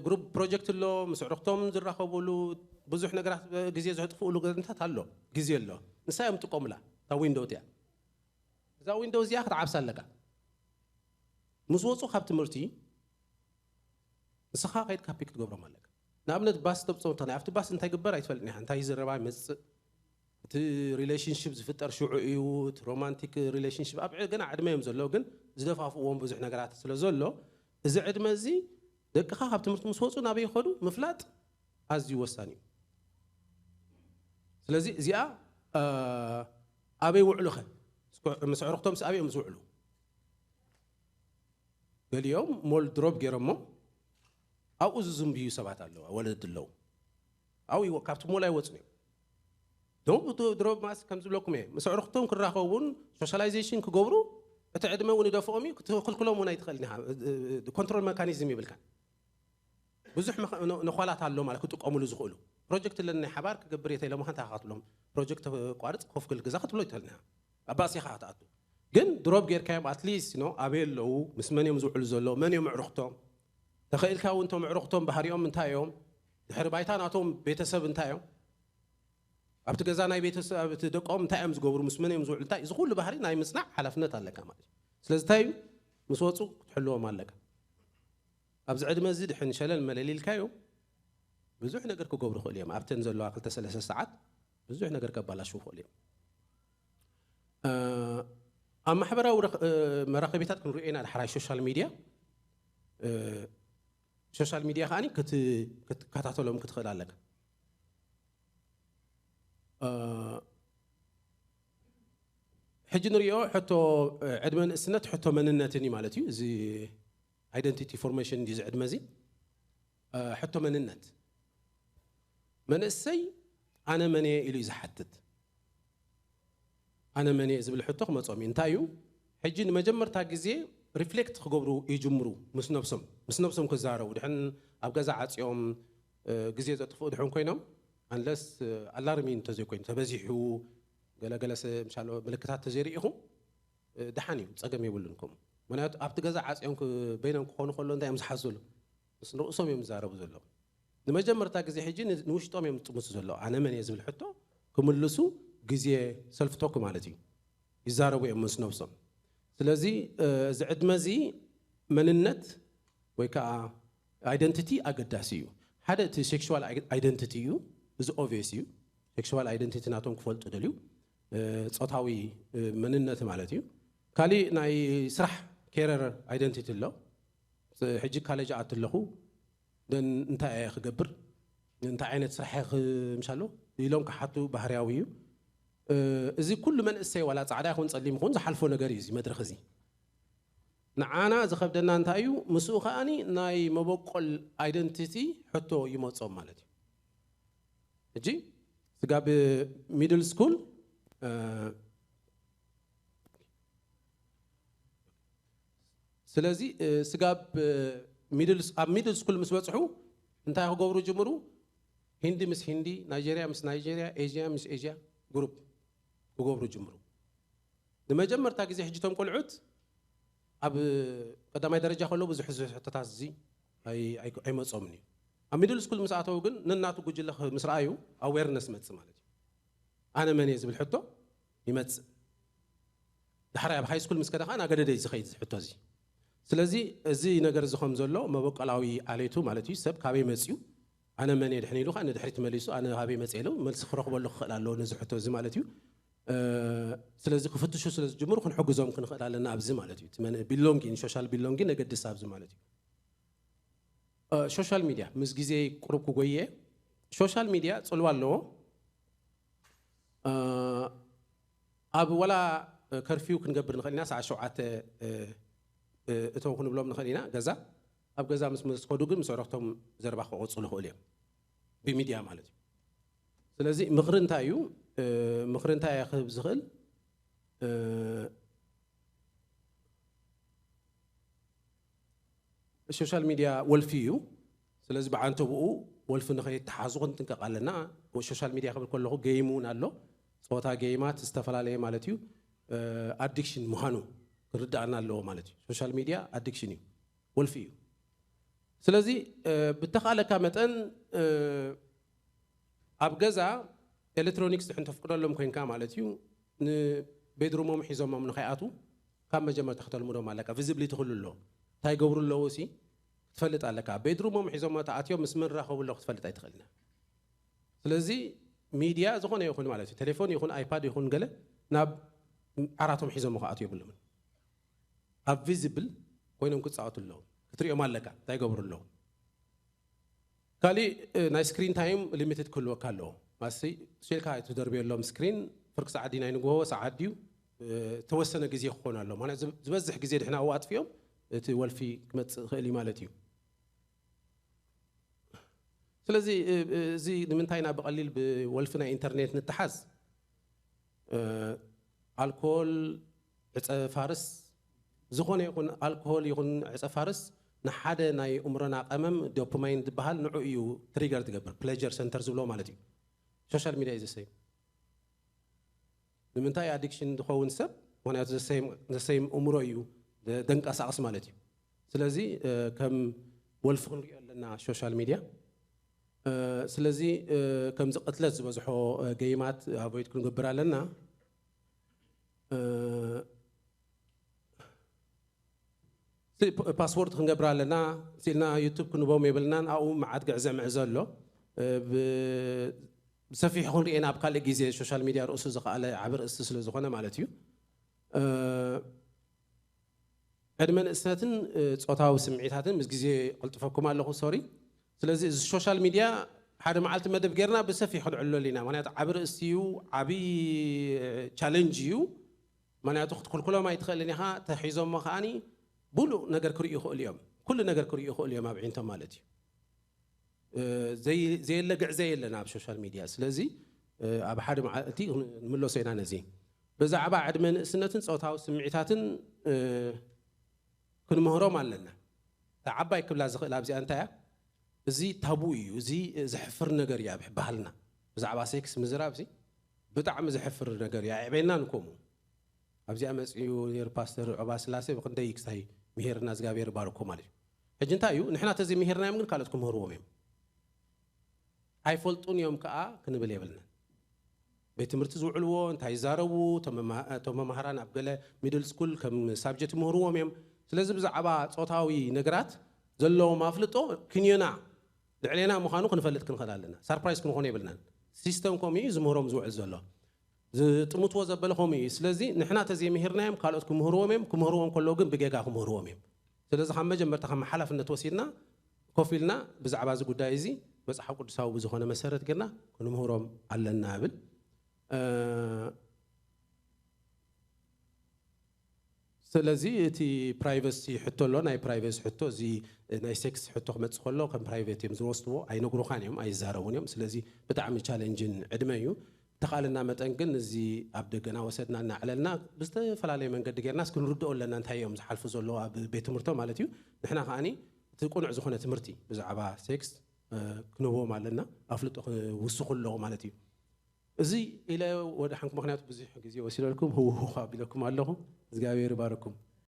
ግሩፕ ፕሮጀክት ኣሎ፣ ምስ ኣዕሩኽቶም ዝራኸቡሉ፣ ብዙሕ ነገራት ግዜ ዘጥፍኡሉ ገንታት ኣሎ፣ ግዜ ኣሎ። ንሳ እዮም ዝጥቀሙላ፣ እታ ዊንዶው እቲኣ። እዛ ዊንዶው እዚኣ ክትዓብሳ ኣለካ። ምስ ወጹ ካብ ትምህርቲ፣ ንስኻ ከይድካ ፒክ ክትገብሮም ኣለካ። ንኣብነት ባስ ተብጾም እንተኾነ፣ ኣብቲ ባስ እንታይ ይግበር ኣይትፈልጥን ኢኻ። እንታይ ይዝረባ ይመጽእ፣ እቲ ሪሌሽንሺፕ ዝፍጠር ሽዑ እዩ። እቲ ሮማንቲክ ሪሌሽንሺፕ ኣብ ዕ-፣ ገና ዕድመ እዮም ዘለዉ፣ ግን ዝደፋፍእዎም ብዙሕ ነገራት ስለ ዘሎ፣ እዚ ዕድመ እዚ ደቅኻ ካብ ትምህርቲ ምስ ወጹ ናበይ ይኸዱ ምፍላጥ ኣዝዩ ወሳኒ እዩ። ስለዚ እዚኣ፣ እ፣ ኣበይ ውዕሉኸ? ምስ ኣዕሩኽቶምስ ኣበይ እዮም ዝውዕሉ? ገሊኦም ሞል ድሮፕ ገይሮሞ ኣብኡ ዝዝንብዩ ሰባት ኣለዉ፣ ወለዲ ኣለዉ። ኣብኡ ይወ-፣ ካብቲ ሞል ኣይወጹን እዮም። ዶም ዶ-፣ ድሮፕ ማስ ከም ዝብለኩም እየ፣ ምስ ኣዕሩኽቶም ክራኸቡን ሶሻላይዜሽን ክገብሩ እቲ ዕድመ እውን ይደፍኦም እዩ፣ ክትኽልክሎም እውን ኣይትኽእልን ኢኻ። እ-፣ እ-፣ ኮንትሮል መካኒዝም ይብልካ። ብዙሕ መኸ-፣ ነ-፣ ነዃላት ኣሎ ማለት ክጥቀሙሉ ዝኽእሉ። ፕሮጀክት ኣለኒ ናይ ሓባር ክገብር እየ ተኢሎምኻ እንታይ ኢኻ ክትብሎም? ፕሮጀክት ተቋርጽ ኮፍ ክብል ገዛ ክትብሎ ኣይትኽእልን ኢኻ። ኣባእሲኻ ክትኣቱ። ግን ድሮፕ ጌርካዮም ኣትሊስት ኖ ኣበይ ኣለዉ? ምስ መን እዮም ዝውዕሉ ዘለዉ? መን እዮም ኣዕሩኽቶም? ተኸኢልካ እውን እቶም ኣዕሩኽቶም ባህሪኦም እንታይ እዮም? ድሕሪ ባይታ ናቶም ቤተሰብ እንታይ እዮም? ኣብቲ ገዛ ናይ ቤተሰብ፣ ኣብቲ ደቆም እንታይ እዮም ዝገብሩ? ምስ መን እዮም ዝውዕሉ? እንታይ፣ እዚ ኩሉ ባህሪ ናይ ምጽናዕ ሓላፍነት ኣለካ ማለት እዩ። ስለዚ እንታይ እዩ? ምስ ወጹ ክትሕልዎም ኣለካ። ኣብዚ ዕድመ እዚ ድሕን ሸለል መለል ኢልካዮም ብዙሕ ነገር ክገብሩ ይኽእሉ እዮም። ኣብተን ዘለዋ ክልተ ሰለስተ ሰዓት ብዙሕ ነገር ከባላሽዉ ይኽእሉ እዮም። እ፣ ኣብ ማሕበራዊ ረኽ-፣ እ፣ መራኸቢታት ክንሪኦ ኢና፣ ዳሕራይ ሶሻል ሚድያ። እ፣ ሶሻል ሚድያ ከኣኒ ክት-፣ ክትከታተሎም ክትኽእል ኣለካ። እ፣ ሕጂ ንሪኦ ሕቶ፣ እ፣ ዕድመ ንእስነት ሕቶ መንነትን እዩ ማለት እዩ። እዚ ኣይደንቲቲ ፎርሜሽን ድዩ እዚ ዕድመ እዚ? እ፣ ሕቶ መንነት። መንእሰይ ኣነ መን እየ ኢሉ እዩ ዝሓትት። ኣነ መን እየ ዝብል ሕቶ ክመጾም እዩ። እንታይ እዩ? ሕጂ ንመጀመርታ ግዜ ሪፍሌክት ክገብሩ ይጅምሩ ምስ ነብሶም፣ ምስ ነብሶም ክዛረቡ። ድሕን ኣብ ገዛ ዓጽዮም፣ እ፣ ግዜ ዘጥፍኡ ድሕን ኮይኖም፣ ኣንለስ፣ እ፣ ኣላርሚ እንተዘይኮይኑ፣ ተበዚሑ፣ ገለገለ ሰ-፣ ምሻሎ ምልክታት ተዘይርኢኹም፣ እ፣ ደሓን እዩ፣ ጸገም የብሉን ከምኡ። ምኽንያቱ ኣብቲ ገዛ ዓጽዮም ክ-፣ በይኖም ክኾኑ ከሎ እንታይ እዮም ዝሓስሉ? ምስ ንርእሶም እዮም ዝዛረቡ ዘለዉ። ንመጀመርታ ግዜ ሕጂ ንውሽጦም እዮም ዝጥምሱ ዘለዉ። ኣነ መን እየ ዝብል ሕቶ ክምልሱ ግዜ ሰልፍ ቶክ ማለት እዩ። ይዛረቡ እዮም ምስ ነብሶም። ስለዚ እዚ ዕድመ እዚ መንነት ወይ ከዓ ኣይደንቲቲ ኣገዳሲ እዩ። ሓደ እቲ ሴክሽዋል ኣይደንቲቲ እዩ። እዚ ኦቪየስ እዩ። ሴክሽዋል ኣይደንቲቲ ናቶም ክፈልጡ ደልዩ፣ ጾታዊ መንነት ማለት እዩ። ካሊእ ናይ ስራሕ ኬረር ኣይደንቲቲ ኣሎ። ሕጂ ካሌጅ ኣት ኣለኹ፣ ደን እንታይ እየ ክገብር፣ እንታይ ዓይነት ስራሕ እየ ክምሻሎ ኢሎም ክሓቱ ባህርያዊ እዩ። እዚ ኩሉ መንእሰይ ዋላ ፃዕዳ ይኹን ፀሊም ይኹን ዝሓልፎ ነገር እዩ። እዚ መድረክ እዚ ንዓና ዝኸብደና እንታይ እዩ? ምስኡ ከዓኒ ናይ መበቆል ኣይደንቲቲ ሕቶ ይመፆም ማለት እዩ። ሕጂ ስጋብ ሚድል ስኩል ስለዚ ስጋብ ኣብ ሚድል ስኩል ምስ በፅሑ እንታይ ክገብሩ ጅምሩ? ሂንዲ ምስ ሂንዲ፣ ናይጀርያ ምስ ናይጀርያ፣ ኤዥያ ምስ ኤዥያ ግሩፕ ክገብሩ ጅምሩ። ንመጀመርታ ግዜ ሕጂ እቶም ቆልዑት ኣብ ቀዳማይ ደረጃ ከለዉ ብዙሕ ሕቶታት እዚ ኣይመፆምን እዩ። ኣብ ሚድል ስኩል ምስ ኣተዉ ግን ነናቱ ጉጅለ ምስ ረኣዩ ኣዌርነስ መፅእ ማለት እዩ። ኣነ መን እየ ዝብል ሕቶ ይመፅእ። ዳሕራይ ኣብ ሃይ ስኩል ምስ ከደ ከዓ እናገደደ እዩ ዝኸይድ እዚ ሕቶ እዚ። ስለዚ እዚ ነገር እዚ ከም ዘሎ መበቆላዊ ዓሌቱ ማለት እዩ፣ ሰብ ካበይ መፅዩ፣ ኣነ መን እየ ድሕን ኢሉ ከዓ ንድሕሪት መሊሱ ኣነ ካበይ መፅየ ኢሉ መልሲ ክረኽበሉ ክኽእል ኣለዎ ነዚ ሕቶ እዚ ማለት እዩ። ስለዚ ክፍትሹ ስለ ዝጅምሩ ክንሕግዞም ክንኽእል ኣለና ኣብዚ ማለት እዩ። ቢሎንጊን፣ ሶሻል ቢሎንጊን የገድስ ኣብዚ ማለት እዩ። ሶሻል ሚድያ ምስ ግዜ ቁሩብ ክጎየ። ሶሻል ሚድያ ፅልዋ ኣለዎ። ኣብ ዋላ ከርፊው ክንገብር ንኽእል ኢና። ሰዓት ሸውዓተ እተው ክንብሎም ንኽእል ኢና ገዛ። ኣብ ገዛ ምስ ምስ ከዱ ግን ምስ ዕረፍቶም ዘረባ ክቐፅሉ ይኽእሉ እዮም፣ ብሚድያ ማለት እዩ። ስለዚ ምኽሪ እንታይ እዩ? ምኽሪ እንታይ እየ ክህብ ዝኽእል? ሶሻል ሚድያ ወልፊ እዩ። ስለዚ ብዓንተብኡ ወልፊ ንኸይተሓዙ ክንጥንቀቕ ኣለና። ሶሻል ሚድያ ክብል ከለኹ ጌይም እውን ኣሎ። ፀወታ ጌይማት ዝተፈላለየ ማለት እዩ። ኣዲክሽን ምዃኑ ክርዳእና ኣለዎ ማለት እዩ። ሶሻል ሚድያ ኣዲክሽን እዩ፣ ወልፊ እዩ። ስለዚ ብተኻለካ መጠን ኣብ ገዛ ኤሌክትሮኒክስ ድሕን ተፍቅደሎም ኮይንካ ማለት እዩ፣ ንቤድሩሞም ሒዞሞም ንኸይኣትዉ ካብ መጀመርታ ክተልምዶም ኣለካ። ቪዚብሊቲ ክህሉ ኣለዎ። እንታይ ይገብሩ ኣለዉ ሲ ክትፈልጥ ኣለካ። ቤድሩሞም ሒዞሞ ተኣትዮም ምስ መን ራኸቡ ኣለዉ ክትፈልጥ ኣይትኽእልን። ስለዚ ሚድያ ዝኾነ ይኹን ማለት እዩ፣ ቴሌፎን ይኹን ኣይፓድ ይኹን ገለ ናብ ዓራቶም ሒዞሞ ክኣትዩ የብሎምን። ኣብ ቪዚብል ኮይኖም ክፃወቱ ኣለዉ፣ ክትሪኦም ኣለካ እንታይ ይገብሩ ኣለዉ። ካሊእ ናይ ስክሪን ታይም ሊሚትድ ክህልወካ ኣለዎ። ማሲ ስልካ ኣይትደርብየሎም ስክሪን። ፍርቂ ሰዓት ድዩ ናይ ንግሆ ሰዓት ድዩ? ተወሰነ ግዜ ክኾኑ ኣለዎ። ማለት ዝበዝሕ ግዜ ድሕና ኣብኡ ኣጥፊኦም እቲ ወልፊ ክመፅእ ይኽእል እዩ ማለት እዩ። ስለዚ እዚ ንምንታይ ኢና ብቐሊል ብወልፊ ናይ ኢንተርኔት ንተሓዝ? ኣልኮል፣ ዕፀ ፋርስ፣ ዝኾነ ይኹን ኣልኮል ይኹን ዕፀ ፋርስ ንሓደ ናይ እምሮና ቀመም ዶፓማይን ዝበሃል ንዑ እዩ ትሪገር ትገብር፣ ፕሌጀር ሰንተር ዝብሎ ማለት እዩ። ሶሻል ሚድያ እዩ ዘሰይም። ንምንታይ ኣዲክሽን ዝኸውን ሰብ? ምክንያቱ ዘሰይም እምሮ እዩ ደንቀሳቕስ ማለት እዩ። ስለዚ ከም ወልፊ ክንሪኦ ኣለና ሶሻል ሚድያ። ስለዚ ከምዚ ቅትለት ዝበዝሖ ገይማት ኣቮይድ ክንገብር ኣለና። ፓስፖርት ክንገብር ኣለና። ስኢልና ዩቱብ ክንቦም የብልናን። ኣብኡ መዓት ግዕዘ ምዕዘ ኣሎ። ብሰፊሑ ክንሪኤና ኣብ ካልእ ግዜ። ሶሻል ሚድያ ርእሱ ዝኸኣለ ዓቢ ርእስቲ ስለ ዝኾነ ማለት እዩ። ዕድመ ንእስነትን ጾታዊ ስምዒታትን ምስ ግዜ ቅልጥፈኩም ኣለኹ፣ ሶሪ። ስለዚ እዚ ሶሻል ሚድያ ሓደ መዓልቲ መደብ ጌርና ብሰፊሕ ክንዕለሉ ኢና። ምክንያቱ ዓቢ ርእስቲ እዩ፣ ዓቢ ቻለንጅ እዩ። ምክንያቱ ክትኩልኩሎም ኣይትኽእልን ኢኻ። ተሒዞሞ ከዓኒ ብሉእ ነገር ክርእዩ ይኽእሉ እዮም፣ ኩሉ ነገር ክርእዩ ይኽእሉ እዮም ኣብ ዒንቶም ማለት እዩ። ዘየለ ግዕዘ የለን ኣብ ሶሻል ሚድያ። ስለዚ ኣብ ሓደ መዓልቲ ንምለሶ ኢና ነዚ። ብዛዕባ ዕድመ ንእስነትን ፆታዊ ስምዒታትን ክንምህሮም ኣለና። እታ ዓባይ ክብላ ዝኽእል ኣብዚኣ እንታይ እያ? እዚ ታቡ እዩ፣ እዚ ዘሕፍር ነገር እዩ ኣብ ባህልና። ብዛዕባ ሴክስ ምዝራብ እዚ ብጣዕሚ ዘሕፍር ነገር እዩ፣ ኣየዕበየናን ከምኡ። ኣብዚኣ መፅኡ ነይሩ ፓስተር ዑባ ስላሴ ብክንደይ ክሳይ ምሄርና እግዚኣብሔር ባርኮ ማለት እዩ። ሕጂ እንታይ እዩ ንሕና ተዘይምሄርናዮም ግን ካልኦት ክምህርዎም እዮም። ኣይፈልጡን እዮም ከዓ ክንብል የብልናን። ቤት ትምህርቲ ዝውዕልዎ እንታይ ይዛረቡ፣ እቶም መማ- እቶም መማህራን ኣብ ገለ ሚድል ስኩል ከም ሳብጀክት ይምህርዎም እዮም። ስለዚ ብዛዕባ ፆታዊ ነገራት ዘለዎም ኣፍልጦ ክንዮና ልዕሌና ምዃኑ ክንፈልጥ ክንኽእል ኣለና። ሳርፕራይዝ ክንኾን የብልናን። ሲስተም ከምኡ እዩ ዝምህሮም ዝውዕል ዘሎ። ዝጥምትዎ ዘበለ ከምኡ እዩ። ስለዚ ንሕና ተዘይምሂርናዮም ካልኦት ክምህርዎም እዮም። ክምህርዎም ከለዉ ግን ብጌጋ ክምህርዎም እዮም። ስለዚ ካብ መጀመርታ ከም ሓላፍነት ወሲድና ኮፍ ኢልና ብዛዕባ እዚ ጉዳይ እዚ መፅሓፍ ቅዱሳዊ ብዝኾነ መሰረት ጌርና ክንምህሮም ኣለና እብል። ስለዚ እቲ ፕራይቨሲ ሕቶ ኣሎ። ናይ ፕራይቨሲ ሕቶ እዚ ናይ ሴክስ ሕቶ ክመፅእ ከሎ ከም ፕራይቬት እዮም ዝወስድዎ፣ ኣይነግሩኻን እዮም፣ ኣይዛረቡን እዮም። ስለዚ ብጣዕሚ ቻለንጅን ዕድመ እዩ። ተኻልና መጠን ግን እዚ ኣብ ደገና ወሰድና እናዕለልና ብዝተፈላለየ መንገዲ ጌርናስ ክንርድኦ ኣለና እንታይ እዮም ዝሓልፉ ዘለዉ ኣብ ቤት ትምህርቶ ማለት እዩ። ንሕና ከዓኒ እቲ ቅኑዕ ዝኾነ ትምህርቲ ብዛዕባ ሴክስ ክንህቦም ኣለና፣ ኣፍልጦ ክውስኹ ኣለዎ ማለት እዩ። እዚ ኢለ ወደ ሓንኩ ምክንያቱ ብዙሕ ግዜ ወሲደልኩም ህውህው ኣቢለኩም ኣለኹ። እግዚኣብሔር ይባርኩም።